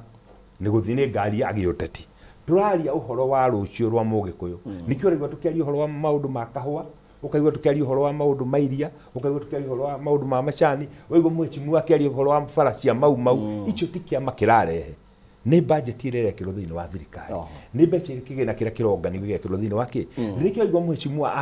nĩ gũthiĩ nĩ ngari ya gĩũteti. Tũraria ũhoro wa rũciũ rwa Mũgĩkũyũ. Nĩkĩo ũraigua tũkĩaria ũhoro wa maũndũ ma kahũa, ũkaigua tũkĩaria ũhoro wa maũndũ ma iria, ũkaigua tũkĩaria ũhoro wa maũndũ ma macani, ũkaigua mheshimiwa akĩaria ũhoro wa bara cia Mau Mau. Icio ti kĩama kĩrarehe, nĩ budget ĩrĩa ĩrekĩrwo thĩinĩ wa thirikari, nĩ mbeca iria kĩgĩna kĩrĩa kĩronganio gĩgekĩrwo thĩinĩ wa kĩ. Nĩkĩo waigua mheshimiwa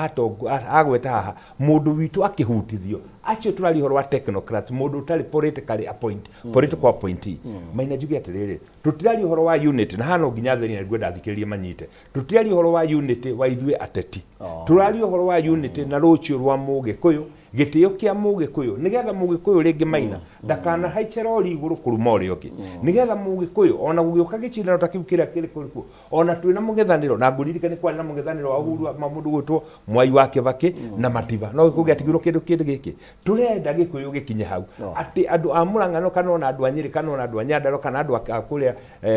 agweta haha mũndũ witũ akĩhutithio, acio tũraria ũhoro wa technocrats, mũndũ ũtarĩ politically appoint, political appointee. Maina njuge atĩrĩrĩ, tũtiraria ũhoro wa unity, na haha no nginya atheri na nĩngwenda athikĩrĩria manyite. Tũtiraria ũhoro wa unity wa ithuĩ ateti. Tũraria ũhoro wa unity na rũciũ rwa Mũgĩkũyũ, gĩtĩo kĩa Mũgĩkũyũ, nĩgetha Mũgĩkũyũ rĩngĩ Maina ndakanahaice rori igũrũ kũruma ũrĩa ũngĩ. Nĩgetha Mũgĩkũyũ ona gũgĩũka gĩcindano ta kĩu kĩrĩa kĩrĩ kuo, ona twĩna mũng'ethanĩro, na ngũririkane kwarĩ na mũng'ethanĩro wa Uhuru wa mũndũ ũgwĩtwo Mwai wa Kĩbakĩ na Matiba. No gĩkũyũ gĩatigirwo kĩndũ kĩndũ gĩkĩ. Tũrenda Gĩkũyũ gĩkinye hau atĩ andũ a Mũrang'a kana ona andũ a Nyĩrĩ kana ona andũ a Nyandarua kana andũ a kũrĩa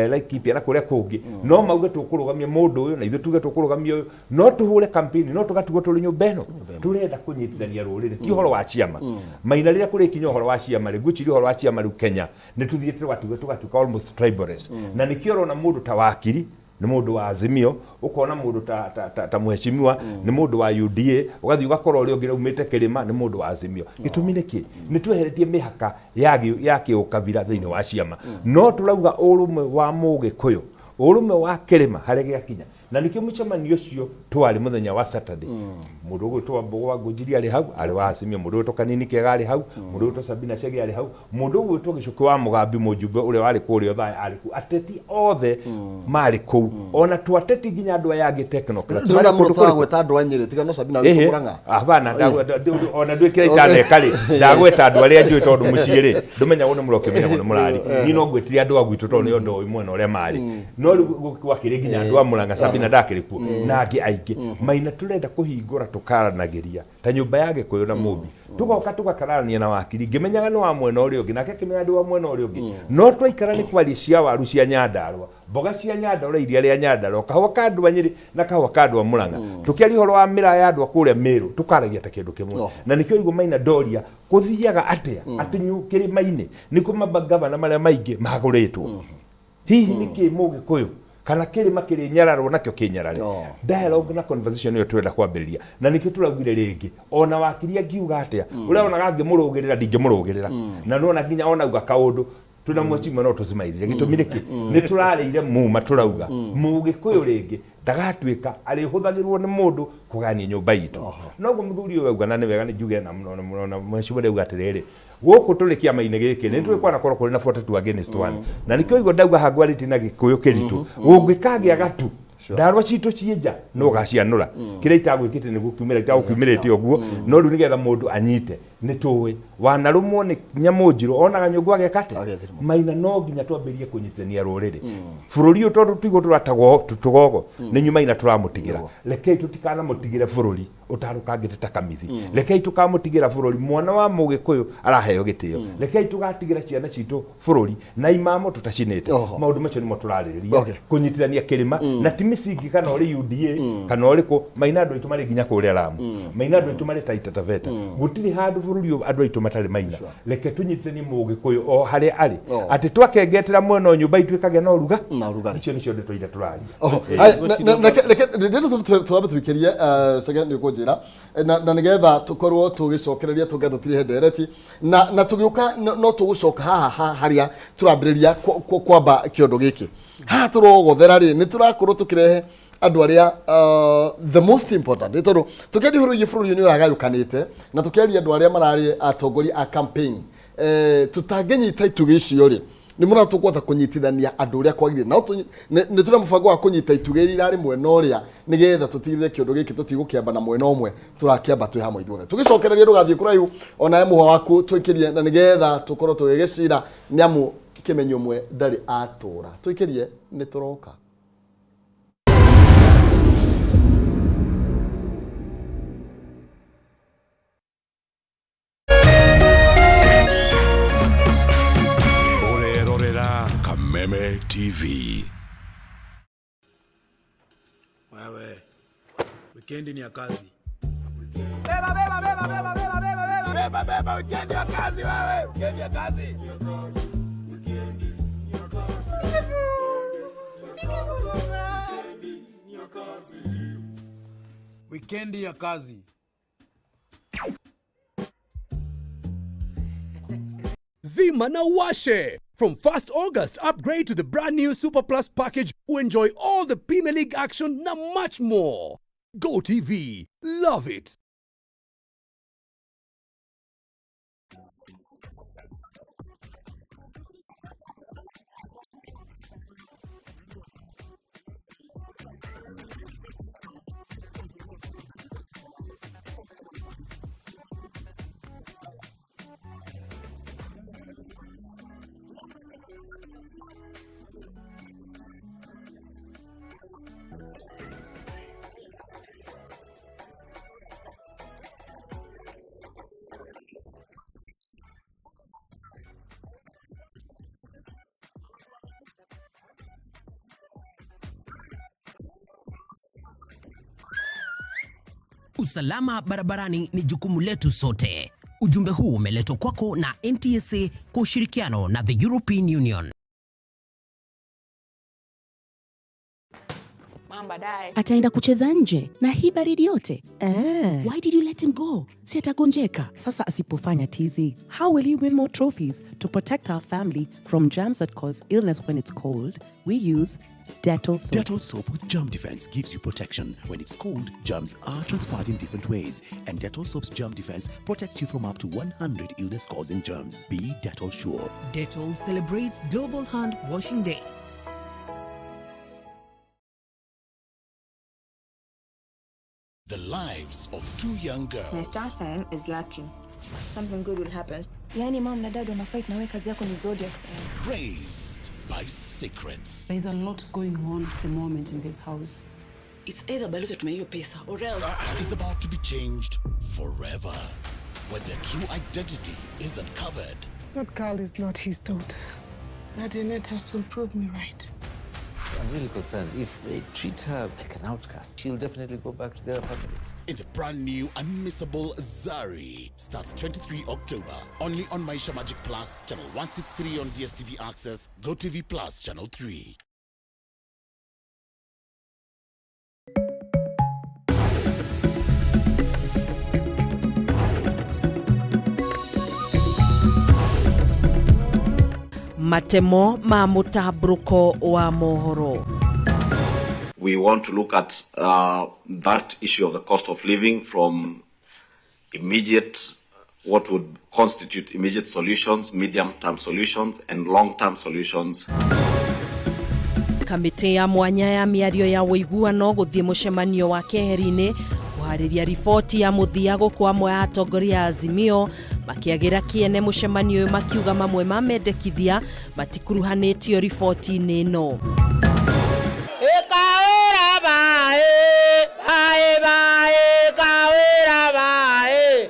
Laikipia na kũrĩa kũngĩ no mauge tũkũrũgamia mũndũ ũyũ na ithuĩ tuge tũkũrũgamia ũyũ, no tũhũre campaign no tũgatigwo tũrĩ nyũmba ĩno. Tũrenda kũnyitithania rũrĩrĩ, ti ũhoro wa ciama. Maina rĩrĩa kũrĩkinya ũhoro wa ciama rĩ, ngwĩciria ũhoro wa ciama rĩu Kenya nĩ tũthiĩte tũgatuĩka almost tribalist. Na nĩkĩo ũrona mũndũ ta Wakiri nĩ mũndũ wa Azimio, ũkona mũndũ ta, ta, ta, ta mheshimiwa nĩ mũndũ wa UDA, ũgathiĩ ũgakora ũrĩa ũngĩ aumĩte kĩrĩma nĩ mũndũ wa Azimio. Gĩtũmi nĩ kĩ? Nĩ tweheretie mĩhaka ya, ya kĩũkabira thĩinĩ wa ciama. No tũrauga ũrũmwe wa Mũgĩkũyũ, ũrũmwe wa kĩrĩma harĩa gĩakinya. Na nĩkĩo mũcemanio ũcio twarĩ mũthenya wa Saturday. Mũndũ ũgwĩtwo Wambũgũ wa Ngũnjiri arĩ hau, arĩ wa Azimio. Mũndũ ũgwĩtwo Kanini Kega arĩ hau, mũndũ ũgwĩtwo Sabina Chege arĩ hau, Mũndũ ũgwĩtwo Gĩcũkĩ wa Mũgambi mũjumbe ũrĩa warĩ kũrĩa Othaya arĩ kũu. Ateti othe marĩ kũu. Ona to ateti nginya andũ aya angĩ technocrats. Ndĩrona Marĩ mũno kũndũ kũrĩkũ? tũragweta andũ a Nyĩrĩ tiga no Sabina Ĩhĩ. witũ Mũrang'a. Hapana, ona ndwĩkĩra itaneka rĩ, ndagweta andũ arĩa njũĩ tondũ mũciĩ rĩ, ndũmenyagwo nĩ mũrokĩmenyagwo nĩ mũrari. Niĩ no ngwĩtire andũ a gwitũ tondũ nĩo ndoĩ mwena ũrĩa marĩ. No rĩu gwakĩrĩ nginya andũ a Mũrang'a, Sabina ndakĩrĩ kuo na angĩ aingĩ. Maina tũrenda kũhingũra tũkaranagĩria ta nyũmba ya Gĩkũyũ na Mũmbi. Tũgoka tũgakararania na wakiri ngĩmenyaga nĩ wa mwena ũrĩa ũngĩ nake akĩmenya ndĩ wa mwena ũrĩa ũngĩ. No twaikara nĩ kwaria cia waru cia Nyandarũa, mboga cia Nyandarũa, iria rĩa Nyandarũa, kahũa ka andũ a Nyĩrĩ na kahũa ka andũ a Mũrang'a. Tũkĩaria ũhoro wa mĩraa ya andũ a kũrĩa Mĩrũ tũkaragia ta kĩndũ kĩmwe. Na nĩkĩo waigua Maina Ndoria gũthiaga atĩa atĩ kĩrĩma-inĩ nĩkuo mangavana marĩa maingĩ magũrĩtwo. Hihi nĩ kĩ Mũgĩkũyũ kana kĩrĩma kĩrĩ nyararwo nakĩo kĩnyarare? Dialogue na conversation nĩyo tũrenda kwambĩrĩria na nĩkĩo tũraugire rĩngĩ ona wakiri angiuga atĩa ũrĩa onaga ngĩmũrũgĩrĩra ndingĩmũrũgĩrĩra na nona nginya ona auga kaũndũ twĩna mheshimiwa no tũcimairire. Gĩtũmi nĩkĩ? Nĩ tũrarĩire muma tũrauga Mũgĩkũyũ rĩngĩ ndagatuĩka arĩhũthagĩrwo nĩ mũndũ kũgania nyũmba itũ. Noguo mũthuri ũyũ auga na nĩ wega nĩ njuge na mheshimiwa nĩauga atĩrĩrĩ, gũkũ tũrĩ kĩama-inĩ gĩkĩ nĩ tũĩ kwanakorwo kũrĩ na 42 against 1 na nĩkĩo igua ndauga haha ngwarĩtie na Gĩkũyũ kĩritũ gũngĩkagĩa gatu ndarwa citũ ciĩ nja no ũgacianũra. Kĩrĩa itagwĩkĩte nĩ gũkiumĩra itagũkiumĩrĩte ũguo, no rĩu nĩgetha mũndũ anyite nĩ tũĩ wanarũmwo nĩ nyamũ njirũ onaga nyũngũ ageka atĩa. Maina no nginya twambĩrĩrie kũnyitithania rũrĩrĩ bũrũri ũyũ tondũ tiguo tũratagwo tũgogo nĩ inyuĩ Maina tũramũtigĩra. Rekei tũtikanamũtigĩre bũrũri ũtarũkangĩte ta kamithi. Rekei tũkamũtigĩra bũrũri mwana wa Mũgĩkũyũ araheo gĩtĩo. Rekei tũgatigĩra ciana citũ bũrũri na imamo tũtacinĩte. Maũndũ macio nĩmo tũrarĩrĩria. Kũnyitithania kĩrĩma na ti mĩcingi kana ũrĩ UDA kana ũrĩ kũ. Maina andũ aitũ marĩ nginya kũrĩa Lamu. Maina andũ aitũ marĩ Taita Taveta. Gũtirĩ handũ bũrũri bũrũri ũyũ andũ aitũ matarĩ maina reke tũnyitithanie mũgĩkũyũ o harĩa arĩ Oh. atĩ twakengetera mwena o nyũmba itũ ĩkagĩa na ũruga na ũrugarĩ icio nĩcio ndeto iria tũraria Oho, Eh. haya, reke rĩrĩ twambe tũikĩrie Chege nĩ ũkũnjĩra na nĩgetha tũkorwo tũgĩcokereria tũnge tũtirihe ndereti na tũgĩũka no tũgũcoka haha harĩa tũrambĩrĩria kwamba kĩondo gĩkĩ haha tũrogothera rĩ nĩ tũrakorwo tũkĩrehe andũ arĩa the most important nĩ tondũ tũkĩaria ũhoro wĩgiĩ bũrũri ũyũ nĩ ũragayũkanĩte na tũkĩaria andũ arĩa mararĩ atongoria a campaign tũtangĩnyita itugĩ icio rĩ nĩ mũno tũkũhota kũnyitithania andũ ũrĩa kwagĩrĩire no nĩ tũrĩ na mũbango wa kũnyita itugĩ iria irarĩ mwena ũrĩa nĩgetha tũtigĩrĩre kĩũndũ gĩkĩ tũtigũkĩamba na mwena ũmwe tũrakĩamba twĩ hamwe ithuothe tũgĩcokereria ndũgathiĩ kũraihu onawe mũhwa waku tũikĩrie na nĩgetha tũkorwo tũgĩgĩcira nĩ amu kĩmenyo ũmwe ndarĩ atũra tũikĩrie nĩ tũroka. Ũrerorera Kameme TV. Wewe, wikendi ni ya kazi. Beba, beba, beba, beba, beba, beba, beba. Beba, beba, wikendi ya kazi wewe. Wikendi ya kazi. Wikendi ya kazi. Zima na Washe. From 1st August, upgrade to the brand new Super Plus package to enjoy all the Premier League action na much more. Go TV. Love it. Usalama barabarani ni jukumu letu sote. Ujumbe huu umeletwa kwako na NTSA kwa ushirikiano na the European Union. Ataenda kucheza nje na hii baridi yote. Why did you let him go? Si atagonjeka. Sasa asipofanya tizi, how will he win more trophies to protect our family from germs that cause illness when it's cold? We use Dettol soap. Dettol soap with germ defense gives you protection. When it's cold, germs are transferred in different ways, and Dettol soap's germ defense protects you from up to 100 illness-causing germs. Be Dettol sure. Dettol celebrates Global Hand Washing Day. The lives of two young girls. My star sign is lucky. Something good will happen. Yaani mom na dad wana fight na wewe kazi yako ni zodiac signs. Raised by secrets. There's a lot going on at the moment in this house. It's either Balozi atumie hiyo pesa or else. Is about to be changed forever when their true identity is uncovered. That girl is not his daughter. That DNA test will prove me right. I'm really concerned. If they treat her like an outcast, she'll definitely go back to the other family. In the brand new unmissable Zari starts 23 October only on Maisha Magic Plus channel 163 on DSTV Access, GoTV Plus channel 3. Matemo ma mũtambũrũko wa mohoro. We want to look at that issue of the cost of living from immediate, what would constitute immediate solutions, medium-term solutions, and long-term solutions. Kamĩtĩ ya mwanya ya mĩario ya ũiguano gũthiĩ mũcemanio wa keheri-inĩ kũharĩria riboti ya mũthia gũkũ amwe a atongoria a Azimio makĩagĩra kĩene mũcemanio ũyũ makiuga mamwe ma mendekithia matikuruhanĩtio riboti-inĩ ĩno. Kawĩra bae, bae, bae, kawĩra bae.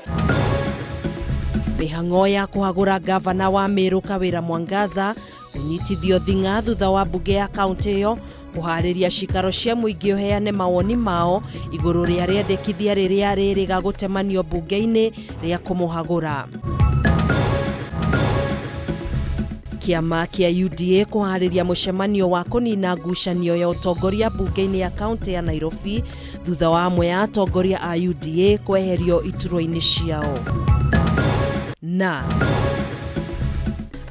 Mĩhang'o ya kũhagũra gavana wa Meru Kawĩra Mwangaza kũnyitithio thing'a thutha wa mbunge ya kaunti ĩyo Kũhaarĩria cikaro cia mũingĩ ũheane mawoni mao igũrũ rĩa rĩendekithia rĩrĩa rĩrĩga gũtemanio mbunge-inĩ rĩa kũmũhagũra. Kĩama kĩa UDA kũhaarĩria mũcemanio wa kũnina ngucanio ya ũtongoria mbunge-inĩ ya kaunti ya Nairobi thutha wa amwe a atongoria a UDA kweherio iturwa-inĩ ciao. Na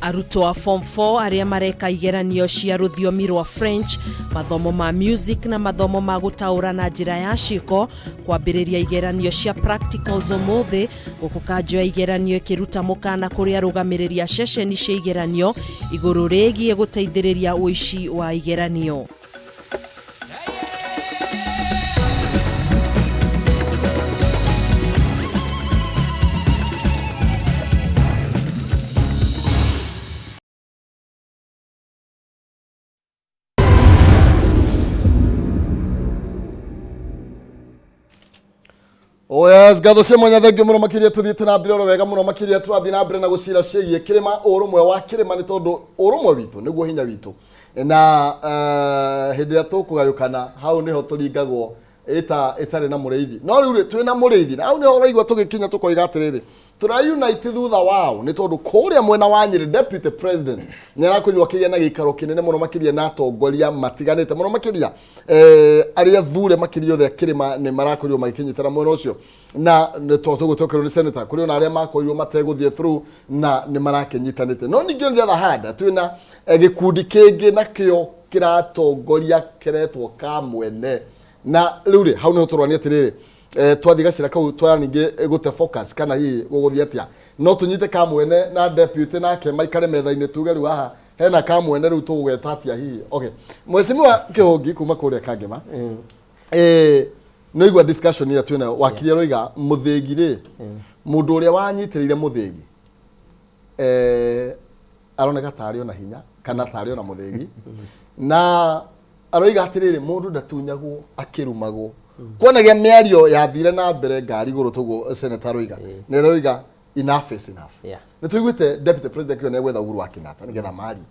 arutwo a form 4 arĩa mareka igeranio cia rũthiomi rwa French, mathomo ma music na mathomo ma gũtaũra na njĩra ya ciĩko kwambĩrĩria igeranio cia practicals ũmũthĩ gũkũ kanjũ ya igeranio ĩkĩruta mũkana kũrĩ arũgamĩrĩri a ceceni cia igeranio igũrũ rĩgiĩ gũteithĩrĩria ũici wa igeranio. Oh yes, ngatho cia mwanya thengio mũno makĩria tũthiĩte na mbere oro wega mũno makĩria tũrathiĩ na mbere na gũcira ciĩgiĩ kĩrĩma ũrũmwe wa kĩrĩma nĩ tondũ ũrũmwe witũ nĩguo hinya witũ na hĩndĩ ĩrĩa tũkũgayũkana hau nĩho tũringagwo ĩta ĩtarĩ na mũrĩithi no rĩu rĩ twĩ na mũrĩithi na hau nĩho ũraigua tũgĩkinya tũkoiga atĩrĩrĩ tũra unite thutha wao nĩ tondũ kũrĩa mwena wa Nyĩrĩ deputy president nĩ arakorirwo akĩgĩa na gĩikaro kĩnene mũno makĩria na atongoria matiganĩte mũno makĩria arĩa thure makĩria othe a kĩrĩma nĩ marakorirwo magĩkĩnyitana mwena ũcio na nĩ to tũgũtokerwo nĩ senator kũrĩ ona arĩa makorirwo mategũthiĩ through na nĩ marakĩnyitanĩte no ningĩ on the other hand twĩna gĩkundi kĩngĩ nakĩo kĩratongoria kĩretwo kamwene na rĩu rĩ hau nĩho tũrwania atĩrĩrĩ twathiĩ gacĩra kau twaya ningĩ gũte focus kana hihi gũgũthiĩ atĩa no tũnyite kamwene na deputy nake maikare metha-inĩ tuge rĩu haha hena kamwene rĩu tũgũgeta atĩa hihi. Okay, mheshimiwa Kĩhũngi kuma kũrĩa Kangema, nĩ igua discussion ĩrĩa twĩnayo wakiri aroiga mũthĩgi rĩ mũndũ ũrĩa wanyitĩrĩire mũthĩgi aroneka tarĩ ona hinya kana tarĩ ona mũthĩgi na aroiga atĩrĩrĩ mũndũ ndatunyagwo akĩrumagwo kwonagia mĩario yathire na mbere ngari igũrũ tũguo senator aroiga nĩ aroiga enough is enough. Nĩ tũiguĩte deputy president kĩo nĩegwetha Uhuru wa Kenyatta nĩgetha marie.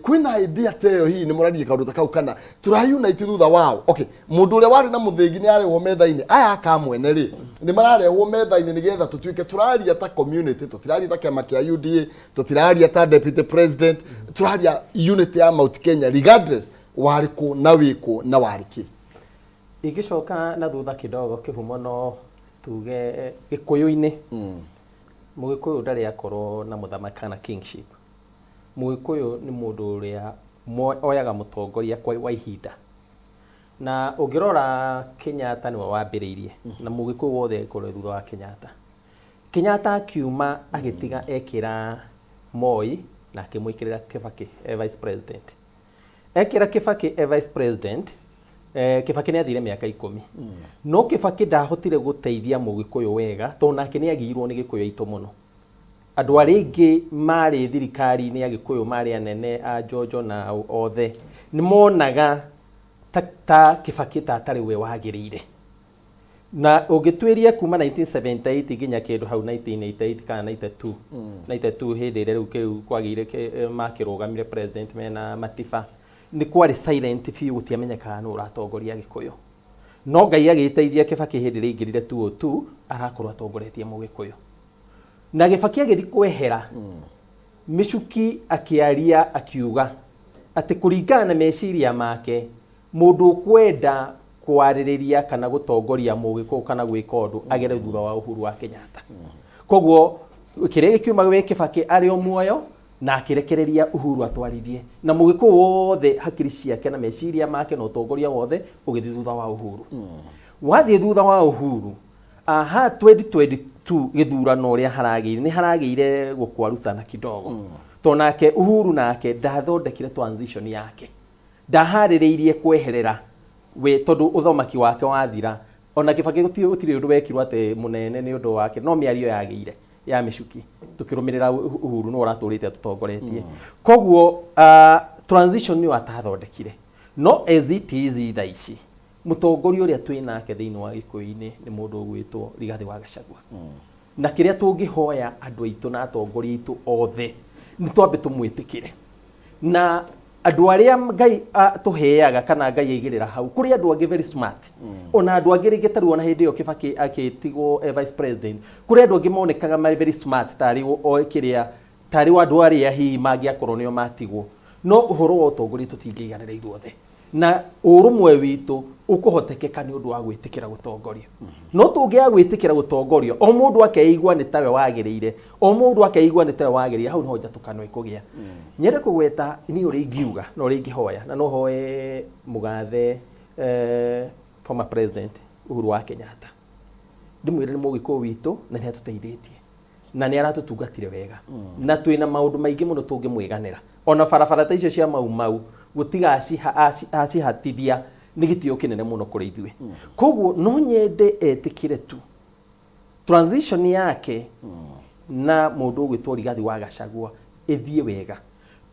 Kwĩna idea ta ĩyo hihi nĩ mũrarie kaũndũ ta kau kana tũra unite thutha wao? Okay, mũndũ ũrĩa warĩ na mũthĩgi nĩ arehwo metha-inĩ aya akamwene rĩ nĩ mararehwo metha-inĩ nĩgetha tũtuĩke tũraria ta community tũtiraria ta kĩama kĩa UDA tũtiraria ta deputy president tũraria unity ya Mount Kenya regardless warĩ kũ na wĩ kũ na warĩ kĩ. Ingĩcoka na thutha kidogo kĩhumo no tuge gĩkũyũ-inĩ mũgĩkũyũ ndarĩ akorwo na mũthamaki kana kingship. Mũgĩkũyũ nĩ mũndũ ũrĩa oyaga mũtongoria kwa wa ihinda na ũngĩrora Kenyatta nĩwe wambĩrĩirie na mũgĩkũyũ wothe agĩkorwo thutha wa Kenyatta. Kenyatta akiuma agĩtiga ekĩra Moi na akĩmwĩkĩrĩra Kibaki e vice president. Ekĩra Kibaki e vice president, Kibaki nĩ athire mĩaka 10 no Kibaki ndahotire gũteithia mũgĩkũyũ wega tondũ nake nĩ agiirwo nĩ gĩkũyũ aitũ mũno. Andũ arĩa aingĩ marĩ thirikari-inĩ ya gĩkũyũ marĩ anene a Njonjo na othe nĩ monaga ta Kibaki ta atarĩ we wagĩrĩire. Na ũngĩtuĩria kuma 1978 nginya kĩndũ hau 1988 kana 92 92 hĩndĩ ĩrĩa rĩu kĩu kwagĩire makĩrũgamire president mena Matiba nĩ kwarĩ silent biũ gũtiamenyekaga nũ ũratongoria gĩkũyũ. No Ngai agĩteithia Kibaki hĩndĩ ĩrĩa aingĩrire 2002 arakorwo atongoretie mũgĩkũyũ. Na Kibaki agĩthiĩ kwehera Michuki akĩaria akiuga atĩ kũringana na meciria make mũndũ ũkwenda kwarĩrĩria kana gũtongoria mũgĩkũyũ kana gwĩka ũndũ agere thutha wa Uhuru wa Kenyatta. Koguo kĩrĩa gĩkiuma gwĩ Kibaki arĩ o muoyo na akĩrekereria Uhuru atwarithie na mũgĩkũyũ wothe hakiri ciake na meciria make na ũtongoria wothe ũgĩthiĩ thutha wa Uhuru. Wathiĩ thutha wa Uhuru aha 2022 gĩthurano ũrĩa haragĩire nĩ haragĩire gũkwarusana kidogo tondũ nake Uhuru nake ndathondekire transition yake ndaharĩrĩirie kweherera we tondũ ũthamaki wake wathira ona Kibaki gũtirĩ ũndũ wekirwo atĩ mũnene nĩ ũndũ wake no mĩario yagĩire ya Michuki tukĩrũmĩrĩra Uhuru nĩwe ũratũrĩte atũtongoretie. Koguo transition nĩyo atathondekire no as it is thaa ici mũtongoria ũrĩa twĩ nake thĩinĩ wa gĩkũyũ-inĩ nĩ mũndũ ũgwĩtwo Rigathĩ wa Gachagua. Na kĩrĩa tũngĩhoya andũ aitũ na atongoria aitũ othe nĩ twambe tũmwĩtĩkĩre na Andũ arĩa Ngai atũheaga kana Ngai aigĩrĩra hau, kũrĩ andũ angĩ very smart. Ona andũ angĩ rĩngĩ tarĩu ona hĩndĩ ĩyo Kibaki agĩtigwo e vice president, kũrĩ andũ angĩ monekaga marĩ very smart tarĩ o kĩrĩa tarĩ o andũ arĩa hihi mangĩakorwo nĩo matigwo. No ũhoro wa ũtongoria tũtingĩiganĩra ithuothe. Na ũrũmwe witũ ũkũhotekeka nĩ ũndũ wa gwĩtĩkĩra gũtongorio. No tũngĩaga gwĩtĩkĩra gũtongorio, o mũndũ akeigua nĩ tawe wagĩrĩire, o mũndũ akeigua nĩ tawe wagĩrĩire, hau nĩho njatũkano ĩkũgĩa. Nyende kũgweta niĩ ũrĩa ingiuga na ũrĩa ingĩhoya, na no hoe mũgathe former president Uhuru wa Kenyatta. Ndĩmwĩre nĩ mũgĩkũyũ witũ na nĩ atũteithĩtie. Na nĩ aratũtungatire wega. Na twĩna maũndũ maingĩ mũno tũngĩmwĩganĩra. Ona barabara ta icio cia Mau Mau gũtiga acihatithia nĩ gĩtĩo kĩnene mũno kũrĩ ithuĩ. Koguo no nyende etĩkĩre tu transition yake na mũndũ ũgwĩtwo Rigathi wa Gachagua ĩthiĩ wega.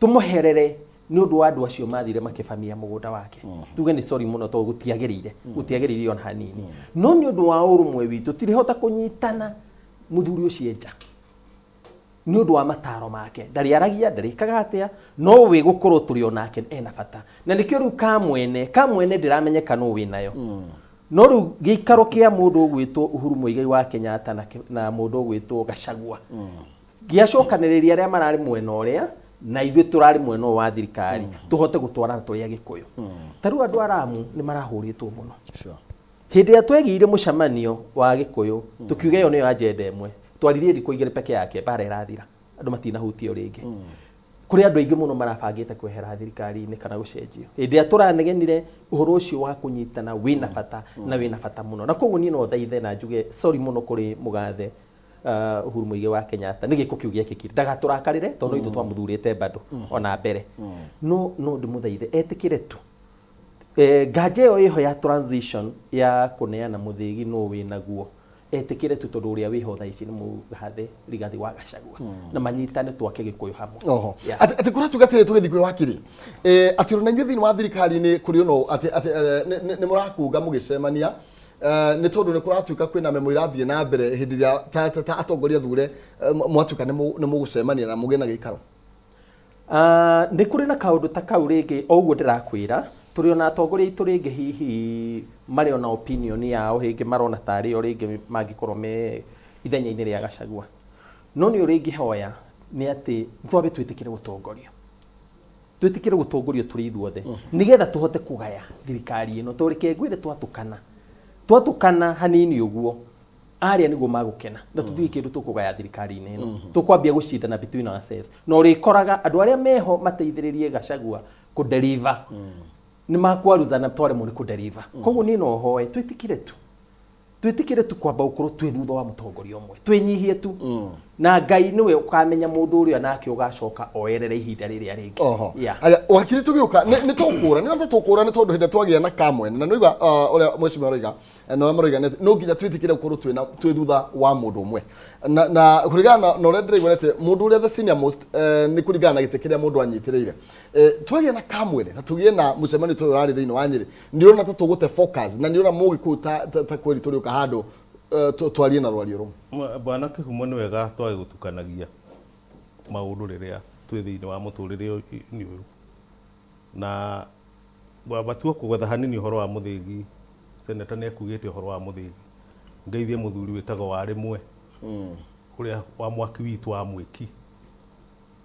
Tũmũherere nĩ ũndũ wa andũ acio mathire makĩbamia mũgũnda wake. Tuge nĩ sorry mũno tondũ gũtiagĩrĩire, gũtiagĩrĩire ona hanini. No nĩ ũndũ wa ũrũmwe witũ tirĩhota kũnyitana mũthuri ũcio e nja. Nĩ ũndũ wa mataro make. Ndarĩaragia, ndarĩkaga atĩa, no wĩ gũkorwo tũrĩ o nake ena bata. Na nĩkĩo rĩu Kamwene, Kamwene ndĩramenyeka nũ wĩnayo. No rĩu gĩikaro kĩa mũndũ ũgwĩtwo Uhuru Muigai wa Kenyatta na mũndũ ũgwĩtwo Gachagua, gĩacokanĩrĩria arĩa mararĩ mwena ũrĩa na ithuĩ tũrarĩ mwena ũyũ wa thirikari, tũhote gũtwarana tũrĩ Agĩkũyũ. Ta rĩu andũ a Lamu nĩ marahũrĩtwo mũno. Hĩndĩ ĩrĩa twegĩire mũcemanio wa Gĩkũyũ, tũkiuga ĩyo nĩyo agenda ĩmwe, twaririe thikũ igĩrĩ peke yake, mbara ĩrathira, andũ matinahutio rĩngĩ. Kũrĩ andũ aingĩ mũno marabangĩte kwehera thirikari-inĩ kana gũcenjio. Hĩndĩ ĩrĩa tũranegenire, ũhoro ũcio wa kũnyitana wĩna bata na wĩna bata mũno. Na koguo niĩ no thaithe na njuge sorry mũno kũrĩ mũgathe Uhuru Muigai wa Kenyatta nĩ gĩko kĩu gĩekĩkire. Ndagatũrakarĩre tondũ no ithuĩ twamũthurĩte bado ona mbere. No no ndĩmũthaithe etĩkĩre tu Nganja ĩyo ĩho ya transition ya kũneana mũthĩgi nũ wĩnaguo etĩkĩre tu tondũ ũrĩa wĩho thaa ici nĩ mũgathe Rigathi wa Gachagua na manyitane twake Gĩkũyũ hamwe. Oho. Yeah. Atĩ atĩ kũratuĩka atĩrĩ tũgĩthiĩ kwĩ wakiri. Eh, atĩ ona inyuĩ thĩinĩ wa thirikari-inĩ kũrĩ ono atĩ atĩ eh, nĩ- nĩ nĩ mũrakunga mũgĩcemania eh, nĩ tondũ nĩ kũratuĩka kwĩna memo irathiĩ na mbere hĩndĩ ĩrĩa ta, ta, ta atongoria thure eh, mwatuĩka nĩ mũ- nĩ mũgũcemania na mũgĩe na gĩikaro. Ah, nĩ kũrĩ na kaũndũ ta kau rĩngĩ o ũguo ndĩrakwĩra tũrĩ ona atongoria aitũ rĩngĩ hihi marĩ ona opinion yao rĩngĩ marona tarĩ o rĩngĩ mangĩkorwo me ithenya-inĩ rĩa Gachagua no nĩ ũrĩa ingĩhoya nĩ atĩ twambe twĩtĩkĩre gũtongorio twĩtĩkĩre gũtongorio tũrĩ ithuothe nĩgetha tũhote kũgaya thirikari ĩno tondũ reke ngwĩre twatũkana twatũkana hanini ũguo Arĩa nĩguo magũkena na tũtirĩ kĩndũ tũkũgaya thirikari-inĩ ĩno. Tũkwambia gũcindana between ourselves. Na ũrĩkoraga andũ arĩa meho mateithĩrĩrie Gachagua kũ deliver nĩ makwaruzana twaremwo nĩ kũ deliver. Koguo niĩ no hoe twĩtĩkĩre tu. Twĩtĩkĩre tu kwamba gũkorwo twĩ thutha wa mũtongoria ũmwe. Twĩnyihie tu. Na Ngai nĩwe ũkamenya mũndũ ũrĩa nake ũgacoka oerere ihinda rĩrĩa rĩngĩ. Oho. Yeah. Aya, wakiri tũgĩũka nĩ nĩ tũkũra nĩ nĩ tũkũra nĩ tondũ hĩndĩ ĩrĩa twagĩa na kamwene na nĩũigua ũrĩa mheshimiwa aroiga na ũrĩa maroiga nĩ atĩ no nginya twĩtĩkĩre gũkorwo twĩna twĩ thutha wa mũndũ ũmwe na na kũringana na na ũrĩa ndĩraigua nĩ atĩ mũndũ ũrĩa the senior most eh, nĩ kũringana na gĩtĩ kĩrĩa mũndũ anyitĩrĩire eh, twagĩa na kamwene na tũgĩe na mũcemanio ta ũyũ ũrarĩ thĩinĩ wa Nyĩrĩ nĩ ũrona ta tũgũte focus na nĩ ũrona mũgĩkũyũ ta, ta, ta kweri tũrĩũka handũ eh, twarie na rwario rũmwe. Bwana Kĩhumo nĩ wega twage gũtukanagia maũndũ rĩrĩa twĩ thĩinĩ wa mũtũrĩre-inĩ ũyũ. Na ngwamba tu kũgwetha hanini ũhoro wa Mũthĩgi, Senator nĩ ekugĩte ũhoro wa Mũthĩgi. Ngeithie mũthuri wĩtagwo Warĩmwe, ũrĩa wa mwaki witũ wa Mwĩki.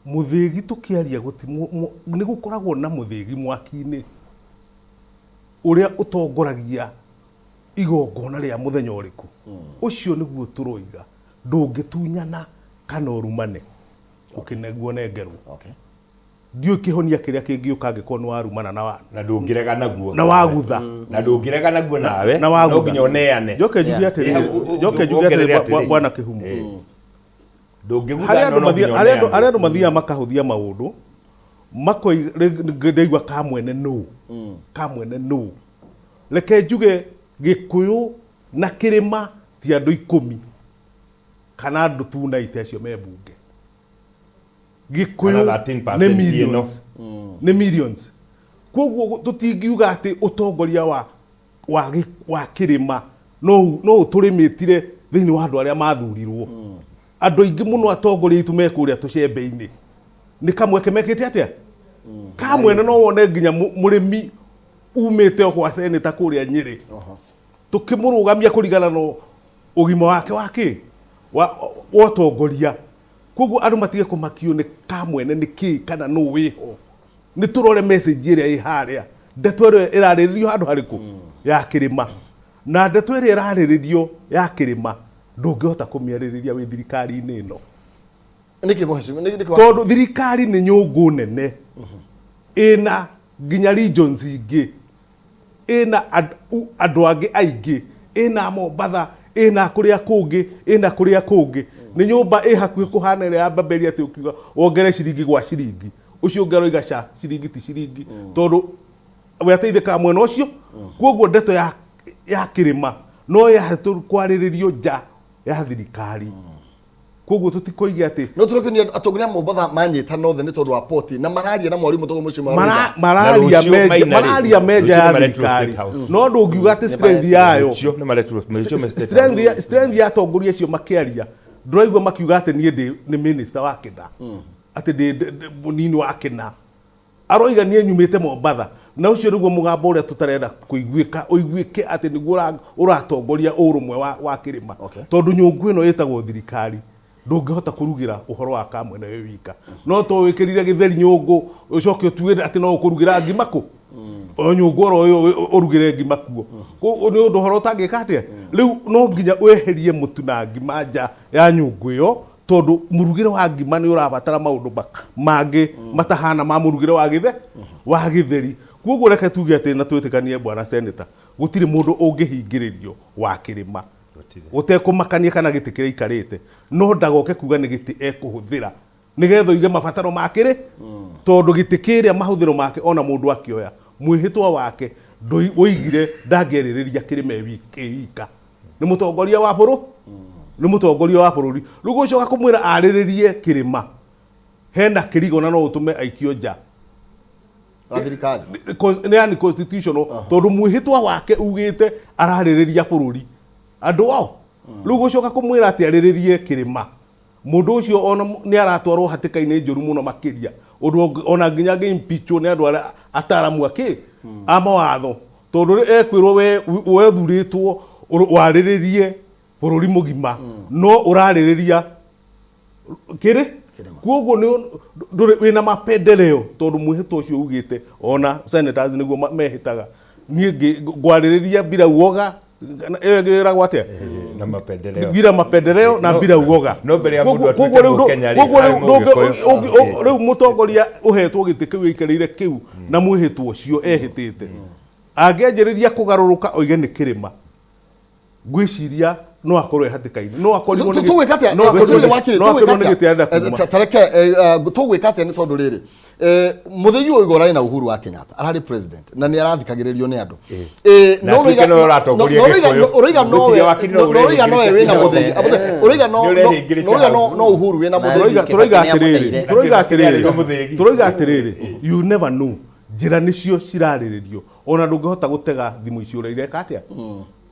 Mũthĩgi tũkĩaria gũti, nĩ gũkoragwo na mũthĩgi mwaki-inĩ ũrĩa ũtongoragia igongona rĩa mũthenya ũrĩkũ. Ũcio nĩguo tũroiga, ndũngĩtunyana kana ũrumane ũkĩnegwo nengerwo. Ndiũĩ kĩhonia kĩrĩa kĩngĩũka angĩkorwo nĩ warumana na wa na ndũngĩrega naguo na wagutha. Na ndũngĩrega naguo nawe na wagutha. No nginya ũneane. Njoke njuge atĩrĩrĩ, njoke njuge Wongerere atĩrĩrĩ, atĩrĩrĩ. bwana Kĩhumo. Ndũngĩgutha Harĩa no andũ no nginya mathiaga, harĩa andũ ũneane. harĩa andũ mathiaga makahũthia maũndũ, makoiga ndaigua kamwene nũ, kamwene nũ. Reke njuge Gĩkũyũ na kĩrĩma ti andũ ikũmi kana andũ 290 acio me mbunge. Gĩkũyũ Kana 13% nĩ ĩno. millions. Nĩ millions. Koguo tũtingiuga atĩ ũtongoria wa wa gĩ- wa kĩrĩma no no ũtũrĩmĩtire thĩinĩ wa andũ arĩa mathurirwo. Andũ aingĩ mũno atongoria aitũ me kũrĩa tũcembe-inĩ. Nĩ kamweke mekĩte atĩa? Kamwene no wone nginya mũrĩmi umĩte o gwa seneta kũrĩa Nyĩrĩ, tũkĩmũrũgamia kũringana na ũgima wake wa kĩ wa wa ũtongoria. Koguo andũ matige kũmakio nĩ Kamwene nĩ kĩ kana nũ wĩho. Nĩ tũrore message ĩrĩa ĩ harĩa, ndeto ĩrĩa ĩrarĩrĩrio handũ harĩkũ ya kĩrĩma, na ndeto ĩrĩa ĩrarĩrĩrio ya kĩrĩma ndũngĩhota kũmĩarĩrĩria wĩ thirikari-inĩ ĩno. Nĩkĩ mũhecimiwa? Nĩkĩ Tondũ thirikari nĩ nyũngũ nene ĩna nginya regions ingĩ, ĩna andũ angĩ aingĩ, ĩna Mombatha, ĩna kũrĩa kũngĩ, ĩna kũrĩa kũngĩ. Nĩ nyũmba ĩ hakuhĩ kũhana ĩrĩa ya Babeli, atĩ ũkiuga wongerere ciringi gwa ciringi, ũcio ũngĩ aroiga ca ciringi ti ciringi, tondũ we ateithĩkaga mwena ũcio. Koguo ndeto ya kĩrĩma no kwarĩrĩrio nja ya thirikari. Koguo tũtikoige atĩ No tũrokenia atongoria a Mombatha manyitana othe nĩ tondũ wa poti na mararia na mwarimũ tondũ mũciĩ mararia menja, mararia menja ya thirikari, no ndũngiuga atĩ strength yayo, strength ya atongoria acio makĩaria, ndũraigua makiuga atĩ niĩ ndĩ nĩ minister wa kĩna, atĩ ndĩ mũnini wa kĩna. Aroiga niĩ nyumĩte Mombatha, na ũcio nĩguo mũgambo ũrĩa tũtarenda kũiguĩka ũiguĩke atĩ nĩguo ũratongoria ũrũmwe wa kĩrĩma. Tondũ nyũngũ ĩno ĩtagwo thirikari ndũngĩhota kũrugĩra ũhoro wa Kamwene wĩ wika. No to wĩkĩrire gĩtheri nyũngũ ũcoke ũtue atĩ no ũkũrugĩra ngima kũ o nyũngũ oro ĩyo ũrugĩre ngima kuo. Nĩ ũndũ ũhoro ũtangĩka atĩa. Rĩu no nginya weherie mũtu na ngima nja ya nyũngũ ĩyo, tondũ mũrugĩre wa ngima nĩ ũrabatara maũndũ mangĩ matahana ma mũrugĩre wa gĩthe wa gĩtheri. Koguo reke tuge atĩ na twĩtĩkanie, bwana senator, gũtirĩ mũndũ ũngĩhingĩrĩrio wa kĩrĩma gũtekũmakania kana gĩtĩ kĩrĩa aikarĩte, no ndagoke kuga nĩ gĩtĩ ekũhũthĩra nĩgetha oige mabataro ma kĩrĩ, tondũ gĩtĩ kĩrĩa mahũthĩro make ona mũndũ akĩoya mwĩhĩtwa wake woigire ndangĩarĩrĩria kĩrĩma ĩ wika. Nĩ mũtongoria wa bũrũ nĩ mũtongoria wa bũrũri. Rĩu gũcoka kũmwĩra arĩrĩrie kĩrĩma hena kĩrigo na no ũtũme aikio nja wa thirikari. Nĩ yani constitutional, tondũ mwĩhĩtwa wake ugĩte ararĩrĩria bũrũri andũ ao. Rĩu gũcoka kũmwĩra atĩ arĩrĩrie kĩrĩma, mũndũ ũcio ona nĩ aratwarwo hatĩka-inĩ njũru mũno makĩria, ũndũ ona nginya angĩ-impeachwo nĩ andũ arĩa ataramu akĩ a mawatho, tondũ rĩ ekwĩrwo we wethurĩtwo warĩrĩrie bũrũri mũgima, no ũrarĩrĩria kĩrĩ. Koguo nĩ ndũrĩ wĩna mapendeleo, tondũ mwĩhĩtwa ũcio ugĩte ona senators nĩguo mehĩtaga. Niĩ ngwarĩrĩria bila uoga, ĩyo ĩragwo atĩa? Na mapendeleo. Bila mapendeleo na bila uoga. No mbere ya mũndũ Koguo atuĩke rĩu Mũkenya rĩ, koguo arĩ rĩu ndũngĩ- Mũgĩkũyũ. Rĩu mũtongoria ũhetwo gĩtĩ kĩu aikarĩire kĩu na mwĩhĩtwa ũcio ehĩtĩte, angĩanjĩrĩria kũgarũrũka oige nĩ kĩrĩma, ngwĩciria no akorwo e hatĩka-inĩ, no akorirwo nĩ Tũgwĩka atĩa? no akorirwo Wakiri, no akorirwo tũgwĩka nĩ gĩtĩ arenda atĩa? kuma. Tareke tũgwĩka atĩa? Nĩ tondũ rĩrĩ, mũthĩgi ũyũ ũrarĩ na Uhuru wa Kenyatta ararĩ president na nĩ arathikagĩrĩrio nĩ andũ. Na atuĩke nĩwe ũratongoria No Gĩkũyũ. ũroiga nowe Ngwĩciria wakiri no no ũroiga nowe wĩna ũrehingĩrĩca mũthĩgi. Ũroiga no Nĩ ũrehingĩrĩca ũroiga no hau. no Uhuru wĩna mũthĩgi. Tũroiga atĩrĩrĩ, tũroiga atĩrĩrĩ, Mũthĩgi. tũroiga atĩrĩrĩ, you never know, njĩra nĩcio cirarĩrĩrio, ona ndũngĩhota gũtega thimũ icio ũrĩa ireka atĩa,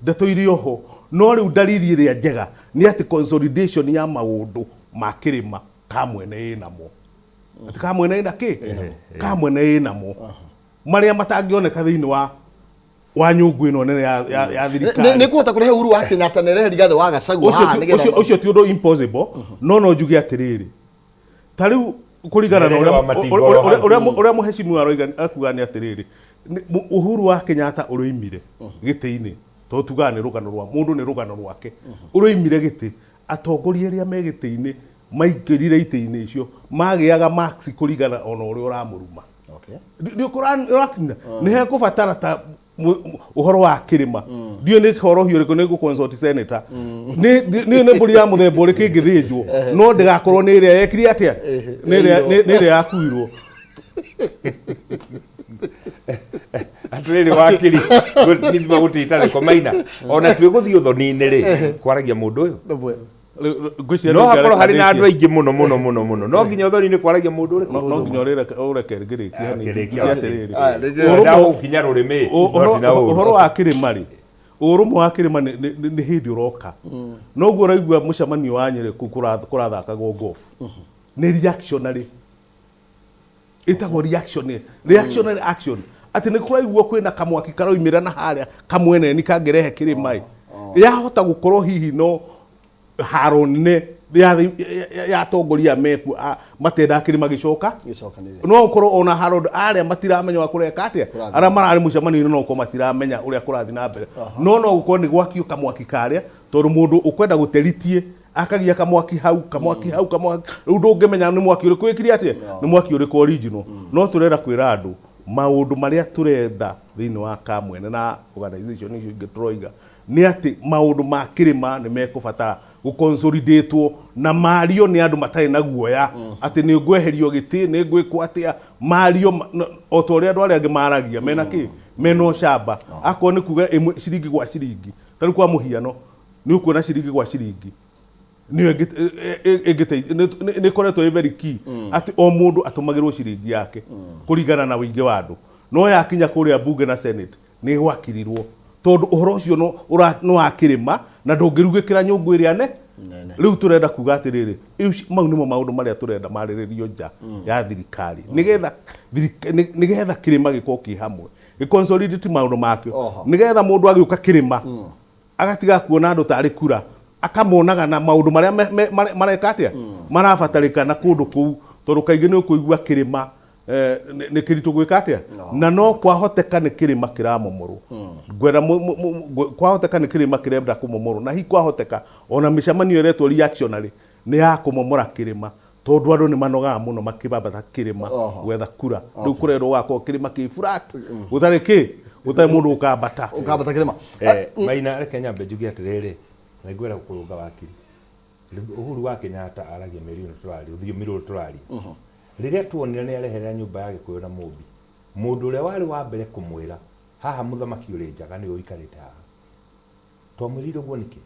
ndeto irĩ oho. No rĩu ndariri ĩrĩa njega nĩ atĩ consolidation ya maũndũ ma kĩrĩma Kamwene ĩnamo, atĩ Kamwene ĩna kĩ, Kamwene ĩnamo marĩa matangĩoneka thĩinĩ wa nyũngũ ĩno nene ya thirikari. Nĩ kũhota kũrehe Uhuru wa Kenyatta na ĩrehe Rigathĩ wa Gachagua Ũcio haha nĩgetha ũcio ti ũndũ impossible, no njuge atĩrĩrĩ, ta rĩu kũringana na Nĩrehe wa ũrĩa Matingo ũrĩa ũrĩa mũhecimiwa aroiga, akuga nĩ atĩrĩrĩ, Uhuru wa Kenyatta ũrĩoimire gĩtĩ-inĩ, tondũ tugaga nĩ rũgano rwa mũndũ, nĩ rũgano rwake, ũrĩoimire gĩtĩ, atongoria arĩa me gĩtĩ-inĩ maingĩrire itĩ-inĩ icio magĩaga marks kũringana ona ũrĩa ũramũruma. Nĩ ũrakinya nĩ hekũbatara ta ũhoro wa kĩrĩma, ndiũĩ nĩ horohio ũrĩkũ, nĩ ngũ-consult senator, nĩ mbũri ya mũthemba ũrĩkũ ĩngĩthĩnjwo no ndĩgakorwo nĩ ĩrĩa yekire atĩa, nĩ ĩrĩa yakuirwo. Atĩrĩrĩ wakiri, nithima gũtĩta rĩko maina ona twĩ gũthiĩ ũthoni-inĩ rĩ, kwaragia mũndũ ũyũ. Ngwĩciria No nĩ hakorwo harĩ na andũ ngarĩtie. aingĩ mũno mũno mũno mũno, no nginya ũthoni-inĩ kwaragia mũndũ ũrĩkũ. No nginya ũreke ngĩrĩkie hanini. Kĩrĩkia. Njuge atĩrĩrĩ. Aya, rĩngĩ. Ndagũkinya rũrĩmĩ, no ti na ũũru. Ũhoro wa kĩrĩma rĩ, ũrũmwe wa kĩrĩma nĩ hĩndĩ ũroka. Noguo ũraigua mũcemanio wa Nyĩrĩ kũu kũrathakagwo golf nĩ reactionary. Ĩtagwo reaction, reactionary action, atĩ nĩ kũraiguo kwĩna kamwaki karoimĩra na harĩa kamweneni kangĩrehe kĩrĩma ĩ, yahota gũkorwo hihi no haro nene ya atongoria mekuo matendaga kĩrĩma gĩcoka Gĩcokanĩrĩre. No ũkorwo ona Harold arĩa matiramenya ũrĩa kũreka atĩa. Kũrathiĩ. Arĩa mararĩ mũcemanio-inĩ no ũkorwo matiramenya ũrĩa kũrathiĩ na mbere, no gũkorwo nĩ gwakio kamwaki karĩa, tondũ mũndũ ũkwenda gũteritie akagia kamwaki hau, kamwaki hau, kamwaki rĩu ndũngĩmenya nĩ mwaki ũrĩkũ wĩkire atĩa, nĩ mwaki ũrĩkũ original. No tũrenda kwĩra andũ maũndũ marĩa tũrenda thĩinĩ wa kamwene na organization icio ingĩ tũroiga nĩ atĩ maũndũ ma kĩrĩma nĩ mekũbatara gũconsolidatwo na mario nĩ andũ matarĩ na guoya atĩ nĩ ngweherio gĩtĩ, nĩ ngwĩkwo atĩa. Mario o ta ũrĩa andũ arĩa angĩ maragia mena kĩ, mena ũcamba. Akorwo nĩ kuga ĩmwe ciringi gwa ciringi, ta rĩu kwa mũhiano nĩ ũkuona ciringi gwa ciringi nĩyo nĩ ĩkoretwo ĩ very key, atĩ o mũndũ atũmagĩrwo ciringi yake kũringana na ũingĩ wa andũ. No yakinya kũrĩa bunge na senate nĩ gwakirirwo, tondũ ũhoro ũcio nĩ wa kĩrĩma na ndũngĩrugĩkĩra nyũngũ ĩrĩa ne rĩu. Tũrenda kuga atĩrĩrĩ, mau nĩmo maũndũ marĩa tũrenda marĩrĩrio nja ya thirikari, nĩgetha kĩrĩma gĩkorwo kĩ hamwe, gĩconsolidate maũndũ makĩo, nĩgetha mũndũ agĩũka kĩrĩma agatiga kuona andũ tarĩ kura, akamonaga na maũndũ marĩa mareka atĩa, marabatarĩkana kũndũ kũu, tondũ kaingĩ nĩ ũkũigua kĩrĩma nĩ kĩritũ gwĩka atĩa, na no kwahoteka nĩ kĩrĩma kĩramomorwo. Ngwenda kwahoteka nĩ kĩrĩma kĩrenda kũmomorwo, na hihi kwahoteka ona mĩcemanio ĩretwo reactionary nĩ ya kũmomora kĩrĩma, tondũ andũ nĩ manogaga mũno makĩbambata kĩrĩma gwetha kura. Rĩu kũrerwo gũgakorwo kĩrĩma kĩ flat, gũtarĩ kĩ, gũtarĩ mũndũ ũkambata. Ũkambata kĩrĩma. Maina, reke nyambe njuge atĩrĩrĩ, na ngwenda gũkũrũnga wakiri. Rĩu Uhuru wa Kenyatta aragia mĩario ĩno tũraria, rũthiomi rũrũ tũraria. Rĩrĩa tuonire nĩ areherera nyũmba ya Gĩkũyũ na Mũmbi, mũndũ ũrĩa warĩ wa mbere kũmwĩra haha mũthamaki ũrĩ njaga nĩwe ũikarĩte haha. Twamwĩrire ũguo nĩkĩ?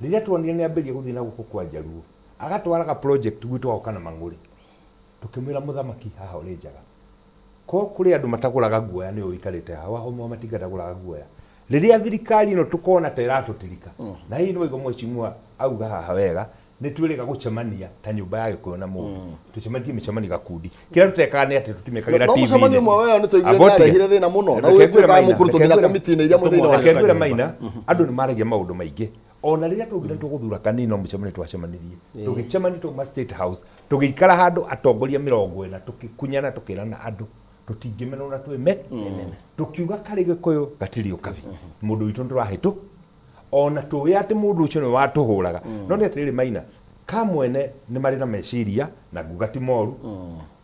Rĩrĩa tuonire nĩ ambĩrĩria gũthiĩ na gũkũ kwa Njaruo, agatwaraga project gwitũ agoka na mang'ũrĩ, tũkĩmwĩra mũthamaki haha ũrĩ njaga. Ko kũrĩ andũ matagũraga guoya nĩwe ũikarĩte haha, Wahoma wa Matinga ndagũraga guoya. Rĩrĩa thirikari ĩno tũkona ta ĩratũtirika, na hihi nĩ waigua mheshimiwa auga haha wega, nĩ twĩrĩga gũcemania ta nyũmba ya Gĩkũyũ na Mũmbi. Tũcemanĩtie mĩcemanio gakundi. Kĩrĩa tũtekaga nĩ atĩ tũtimĩkagĩra No TV-inĩ. mũcemanio ũmwe weo nĩ twaiguire Amba nĩ ũtige. arehire thĩna mũno, na Reke ngwĩre ũgĩtuĩka Maina, mũkũrũtwo reke nginya ngwĩre- komiti-inĩ iria mwĩ thĩinĩ reke wacio. ngwĩre Maina, andũ nĩ maragia maũndũ maingĩ. Ona rĩrĩa twaugire nĩ tũgũthura kanini no mũcemanio twacemanirie. Tũgĩcemania twauma State House, tũgĩikara handũ atongoria 40 tũkĩkunyana tũkĩrana andũ tũtingĩmenwo na twĩme. Tũkiuga karĩ Gĩkũyũ gatirĩ ũkabi. Mũndũ witũ nĩ tũrahĩtũ ona tũĩ atĩ mũndũ ũcio nĩwe watũhũraga. No nĩ atĩrĩrĩ Maina, kamwene nĩ marĩ na meciria na nguga ti moru.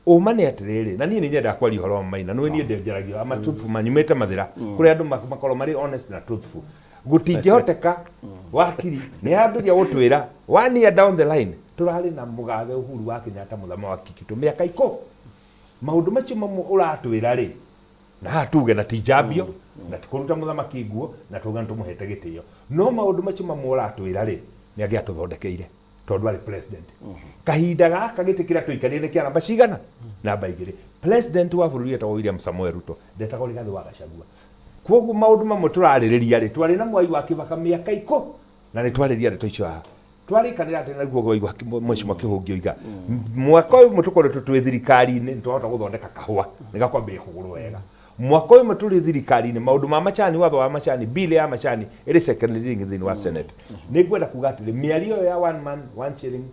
Ũma nĩ atĩrĩrĩ, na niĩ nĩ nyendaga kwaria ũhoro wa Maina, nĩwe niĩ ndenjaragia ama truthful man, nyumĩte Mathĩra kũrĩa andũ makoragwo marĩ honest na truthful. Gũtingĩhoteka wakiri nĩ yambĩrĩria gũtwĩra one year down the line tũrarĩ na mũgathe Uhuru wa Kenyatta mũthama wa Kikitũ mĩaka ikũ maũndũ macio mamwe ũratwĩra rĩ, na haha tuge na ti njambio na ti kũruta mũthamaki nguo na tuge nĩ tũmũhete gĩtĩo, no maũndũ macio mamwe ũratwĩra rĩ, nĩ angĩatũthondekeire tondũ arĩ president. Kahinda gaka gĩtĩ kĩrĩa tũikarĩire nĩ kĩa namba cigana? Namba 2. President wa bũrũri etagwo William Samoei Ruto, ndetagwo Rigathĩ wa Gachagua. Koguo maũndũ mamwe tũrarĩrĩria rĩ, twarĩ na Mwai wa Kĩbaka mĩaka ikũ na nĩ twarĩria ndeto icio haha twarĩkanĩra atĩ naguo waigua mheshimiwa Kĩhũngĩ oiga mwaka ũyũ ũmwe tũkoretwo twĩ thirikari-inĩ nĩ twahota gũthondeka kahũa nĩ gakwambĩrĩria kũgũrwo wega. Mwaka ũyũ ũmwe tũrĩ thirikari-inĩ maũndũ ma macani, watho wa macani, bill ya macani ĩrĩ second reading thĩinĩ wa senate. Nĩ ngwenda kuga atĩrĩ, mĩario ĩyo ya one man one shilling,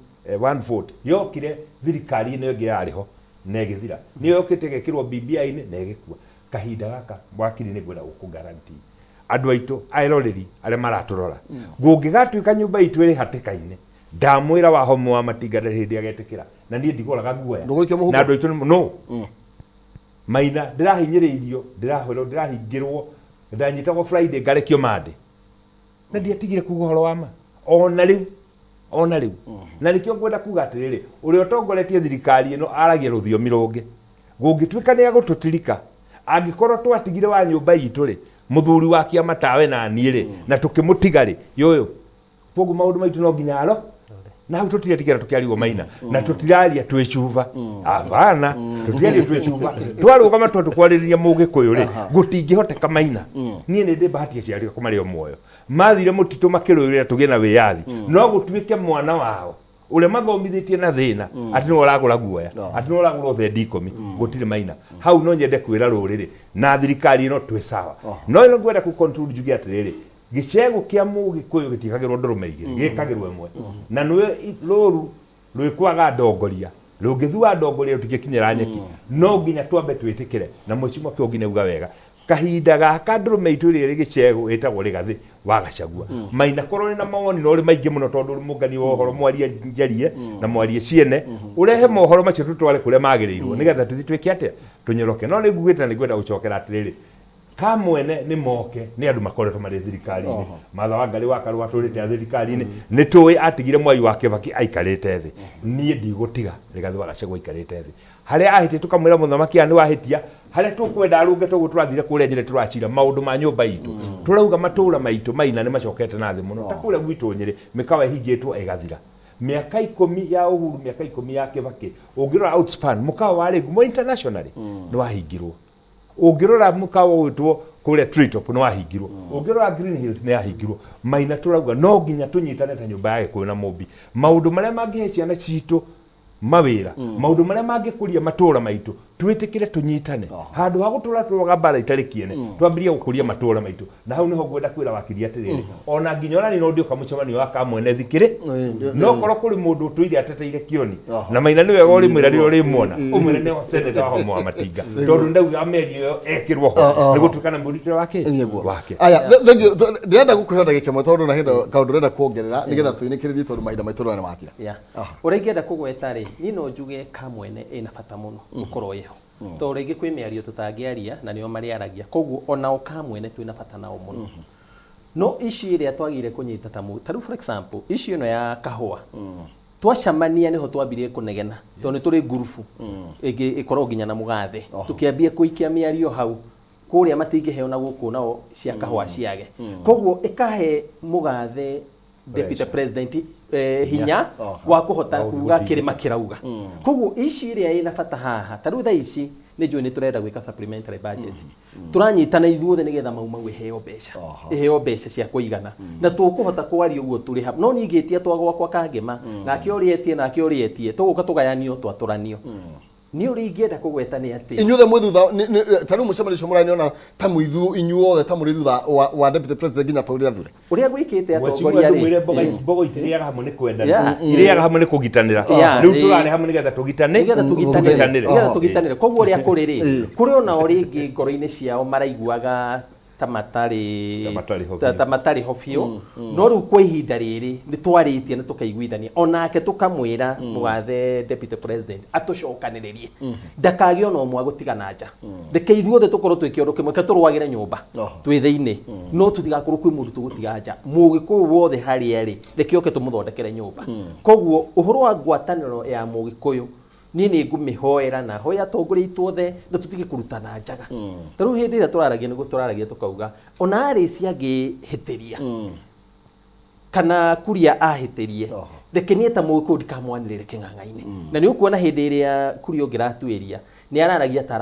one vote yokire thirikari ĩno ĩngĩ yarĩ ho na ĩgĩthira, nĩyo yokĩte ĩgekĩrwo BBI-inĩ na ĩgĩkua. Kahinda gaka wakiri nĩ ngwenda gũkũ guarantee andũ aitũ aeroreri arĩa maratũrora, gũngĩgatuĩka nyũmba itũ ĩrĩ hatĩka-inĩ, ndamwĩra Wahome wa Matinga ndarĩ hĩndĩ agetĩkĩra na niĩ ndigũraga guoya. Ndũgũikio mũhuko? Na andũ aitũ nĩ no Maina, ndĩrahinyĩrĩirio, ndĩrahũrwo, ndĩrahingĩrwo, ndanyitagwo Friday ngarekio Monday na ndiatigire kuga ũhoro wa ma ona rĩu, ona rĩu. Na nĩkĩo ngwenda kuga atĩrĩrĩ, ũrĩa ũtongoretie thirikari ĩno aragia rũthiomi rũngĩ. Gũngĩtuĩka nĩ agũtũtirika, angĩkorwo twatigire wa nyũmba itũ rĩ, mũthuri wa kĩama tawe na niĩ rĩ, na tũkĩmũtiga rĩ, yũyũ koguo maũndũ maitũ no nginya aro na hau tũtiretigĩra tũkĩarigwo Maina, na tũtiraria twĩ cuba, abana tũtiraria twĩ cuba, twarũgama tondũ tũkwarĩrĩria mũgĩkũyũ rĩ, gũtingĩhoteka Maina. Niĩ nĩ ndĩ bahati aciari akwa marĩ o muoyo, mathire mũtitũ makĩrũĩrĩra tũgĩe na wĩyathi, no gũtuĩke mwana wao Ũrĩa mathomithĩtie na thĩna atĩ nĩwe ũragũra guoya, atĩ nĩwe ũragũra thendi 10, gũtirĩ maina hau. No nyende kwĩra rũrĩrĩ na thirikari ĩno twĩ sawa, no ĩno ngwenda kũ conclude njuge atĩrĩrĩ, gĩcegũ kĩa mũgĩkũyũ gĩtiĩkagĩrwo ndũrũme igĩrĩ, gĩkagĩrwo ĩmwe, na nĩwe rũru rwĩkwaga ndongoria, rũngĩthua ndongoria rũtingĩkinyĩra nyeki. No nginya twambe twĩtĩkĩre na mheshimiwa Kĩongi nĩ auga wega, kahinda gaka ndũrũme itũ ĩrĩa ĩrĩ gĩcegũ ĩtagwo Rĩgathĩ wa Gachagua. Maina korwo nĩ na mawoni no ũrĩ maingĩ mũno, tondũ ũrĩ mũngani wa ũhoro, mwarie njarie na mwarie ciene, ũrehe mohoro macio tũtware kũrĩa magĩrĩirwo nĩgetha tũthiĩ twĩke atĩa, tũnyoroke. No nĩ ngugĩte na nĩ ngwenda gũcokera atĩrĩrĩ, kamwene nĩ moke nĩ andũ makoretwo marĩ thirikari-inĩ. Martha Wangari wa Karũa atũrĩte thirikari-inĩ, nĩ tũĩ atigire Mwai wa Kĩbaki aikarĩte thĩ. Niĩ ndigũtiga Rĩgathĩ wa Gachagua aikarĩte thĩ. Harĩa ahĩtia tũkamwĩra, mũthamaki aya nĩ wahĩtia, harĩa tũkwenda arũnge. Toguo tũrathire kũrĩa Nyĩrĩ, tũracira maũndũ ma nyũmba itũ, tũrauga matũũra maitũ maina nĩ macokete na thĩ mũno, ta kũrĩa gwitũ Nyĩrĩ mĩkawa ĩhingĩtwo ĩgathira. Mĩaka 10 ya Uhuru, mĩaka 10 ya Kĩbakĩ, ũngĩrora Outspan, mũkawa warĩ ngumo internationally, nĩ wahingirwo. Ũngĩrora mũkawa ũgwĩtwo kũrĩa Treetop nĩ wahingirwo. Ũngĩrora Green Hills nĩ yahingirwo. Maina tũrauga no nginya tũnyitane ta nyũmba ya Gĩkũyũ na Mũmbi, maũndũ marĩa mangĩhe ciana citũ mawĩra, maũndũ marĩa mangĩkũria matũũra maitũ, twĩtĩkĩre tũnyitane handũ ha gũtũra tũroga mbara itarĩ kĩene, twambĩrĩrie gũkũria matũũra maitũ. Na hau nĩho ngwenda kwĩra wakiri atĩrĩrĩ, ona nginya ona niĩ no ndĩũka mũcemanio wa kamwene thikĩrĩ, no korwo kũrĩ mũndũ ũtũire ateteire kĩoni na Maina, nĩ wega ũrĩmwĩra rĩrĩa ũrĩmuona, ũmwĩre nĩ seneta wa Homo wa Matinga, tondũ ndauga mĩario ĩyo ekĩrwo ho nĩ gũtuĩka na mũrutĩre wake wake. Aya, thank you. Ndĩrenda gũkũhe ndagĩka ĩmwe tondũ na hĩndĩ kaũndũ ũrenda kuongerera nĩgetha tũinĩkĩrĩrie, tondũ mahinda maitũ rĩu nĩ mathira. Yeah. Ũrĩa ingĩenda kũgweta rĩ, niĩ no njuge kamwene ĩna bata mũno gũkorwo ĩho, tondũ rĩngĩ kwĩ mĩario tũtangĩaria na nĩo marĩaragia, koguo onao kamwene twĩna bata nao mũno. No issue ĩrĩa twagĩrĩire kũnyita ta ta rĩu for example issue ĩno ya kahũa, twacamania nĩho twambirie kũnegena, tondũ nĩ tũrĩ ngurubu ĩngĩ ĩkoragwo nginya na mũgathe, tũkĩambia kũikia mĩario hau kũrĩa matingĩheo na gũkũ nao cia kahũa ciage, koguo ĩkahe mũgathe deputy president hinya wa kũhota kuga kĩrĩma kĩrauga. Koguo ici ĩrĩa ĩna bata haha, ta rĩu thaa ici nĩ njũĩ nĩ tũrenda gwĩka supplementary budget, tũranyitana ithuothe nĩgetha Mau Mau ĩheo mbeca, ĩheo mbeca cia kũigana, na tũkũhota kwaria ũguo tũrĩ hamwe. No niĩ ingĩtia twa gwakwa kangema, nake ũrĩa etie, nake ũrĩa etie, tũgũka tũgayanio twatũranio. Niĩ ũrĩa ingĩenda kũgweta nĩ atĩ Inyuothe mwĩ thutha ta rĩu mũcemanio ũcio mũraniona ta mwĩ inyuothe ta mũrĩ thutha wa deputy president nginya tũrĩa thure? Ũrĩa gwĩkĩte Mheshimiwa, atongoria rĩ ndũmwĩre mboga mbogo itirĩaga hamwe nĩ kwendana, Yeah. irĩaga hamwe nĩ kũgitanĩra. Yeah, Rĩu ĩĩ. tũrarĩ hamwe nĩgetha tũgitane, nĩgetha tũgitanĩre, tũgitanĩre. Nĩgetha tũgitanĩre. Koguo ũrĩa kũrĩ rĩ, kũrĩ onao rĩngĩ ngoro-inĩ ciao maraiguaga ta matarĩ Ta matarĩ ho ta biũ. Ta matarĩ ho biũ. No rĩu kwa ihinda rĩrĩ nĩ twarĩtie na tũkaiguithania onake, tũkamwĩra mũgathe deputy president atũcokanĩrĩrie, ndakagĩe ona ũmwe agũtigana nja. Reke ithuothe tũkorwo twĩ kĩondo kĩmwe, ke tũrũagĩre nyũmba twĩ thĩinĩ, no tũtigakorwo kwĩ mũndũ tũgũtiga nja. Mũgĩkũyũ wothe harĩa arĩ, reke oke tũmũthondekere nyũmba. Koguo ũhoro wa ngwatanĩro ya mũgĩkũyũ, niĩ nĩ ngũmĩhoera na hoya atongoria aitũ othe na tũtige kũrutana njaga. Ta rĩu hĩndĩ ĩrĩa tũraragia, nĩguo tũraragia tũkauga ona arĩci angĩhĩtĩria kana Kuria ahĩtĩrie, reke niĩ ta mũgĩkũyũ ndikamwanĩrĩre kĩng'ang'a-inĩ. Na nĩ ũkuona hĩndĩ ĩrĩa Kuria ũngĩratuĩria nĩ araragia ta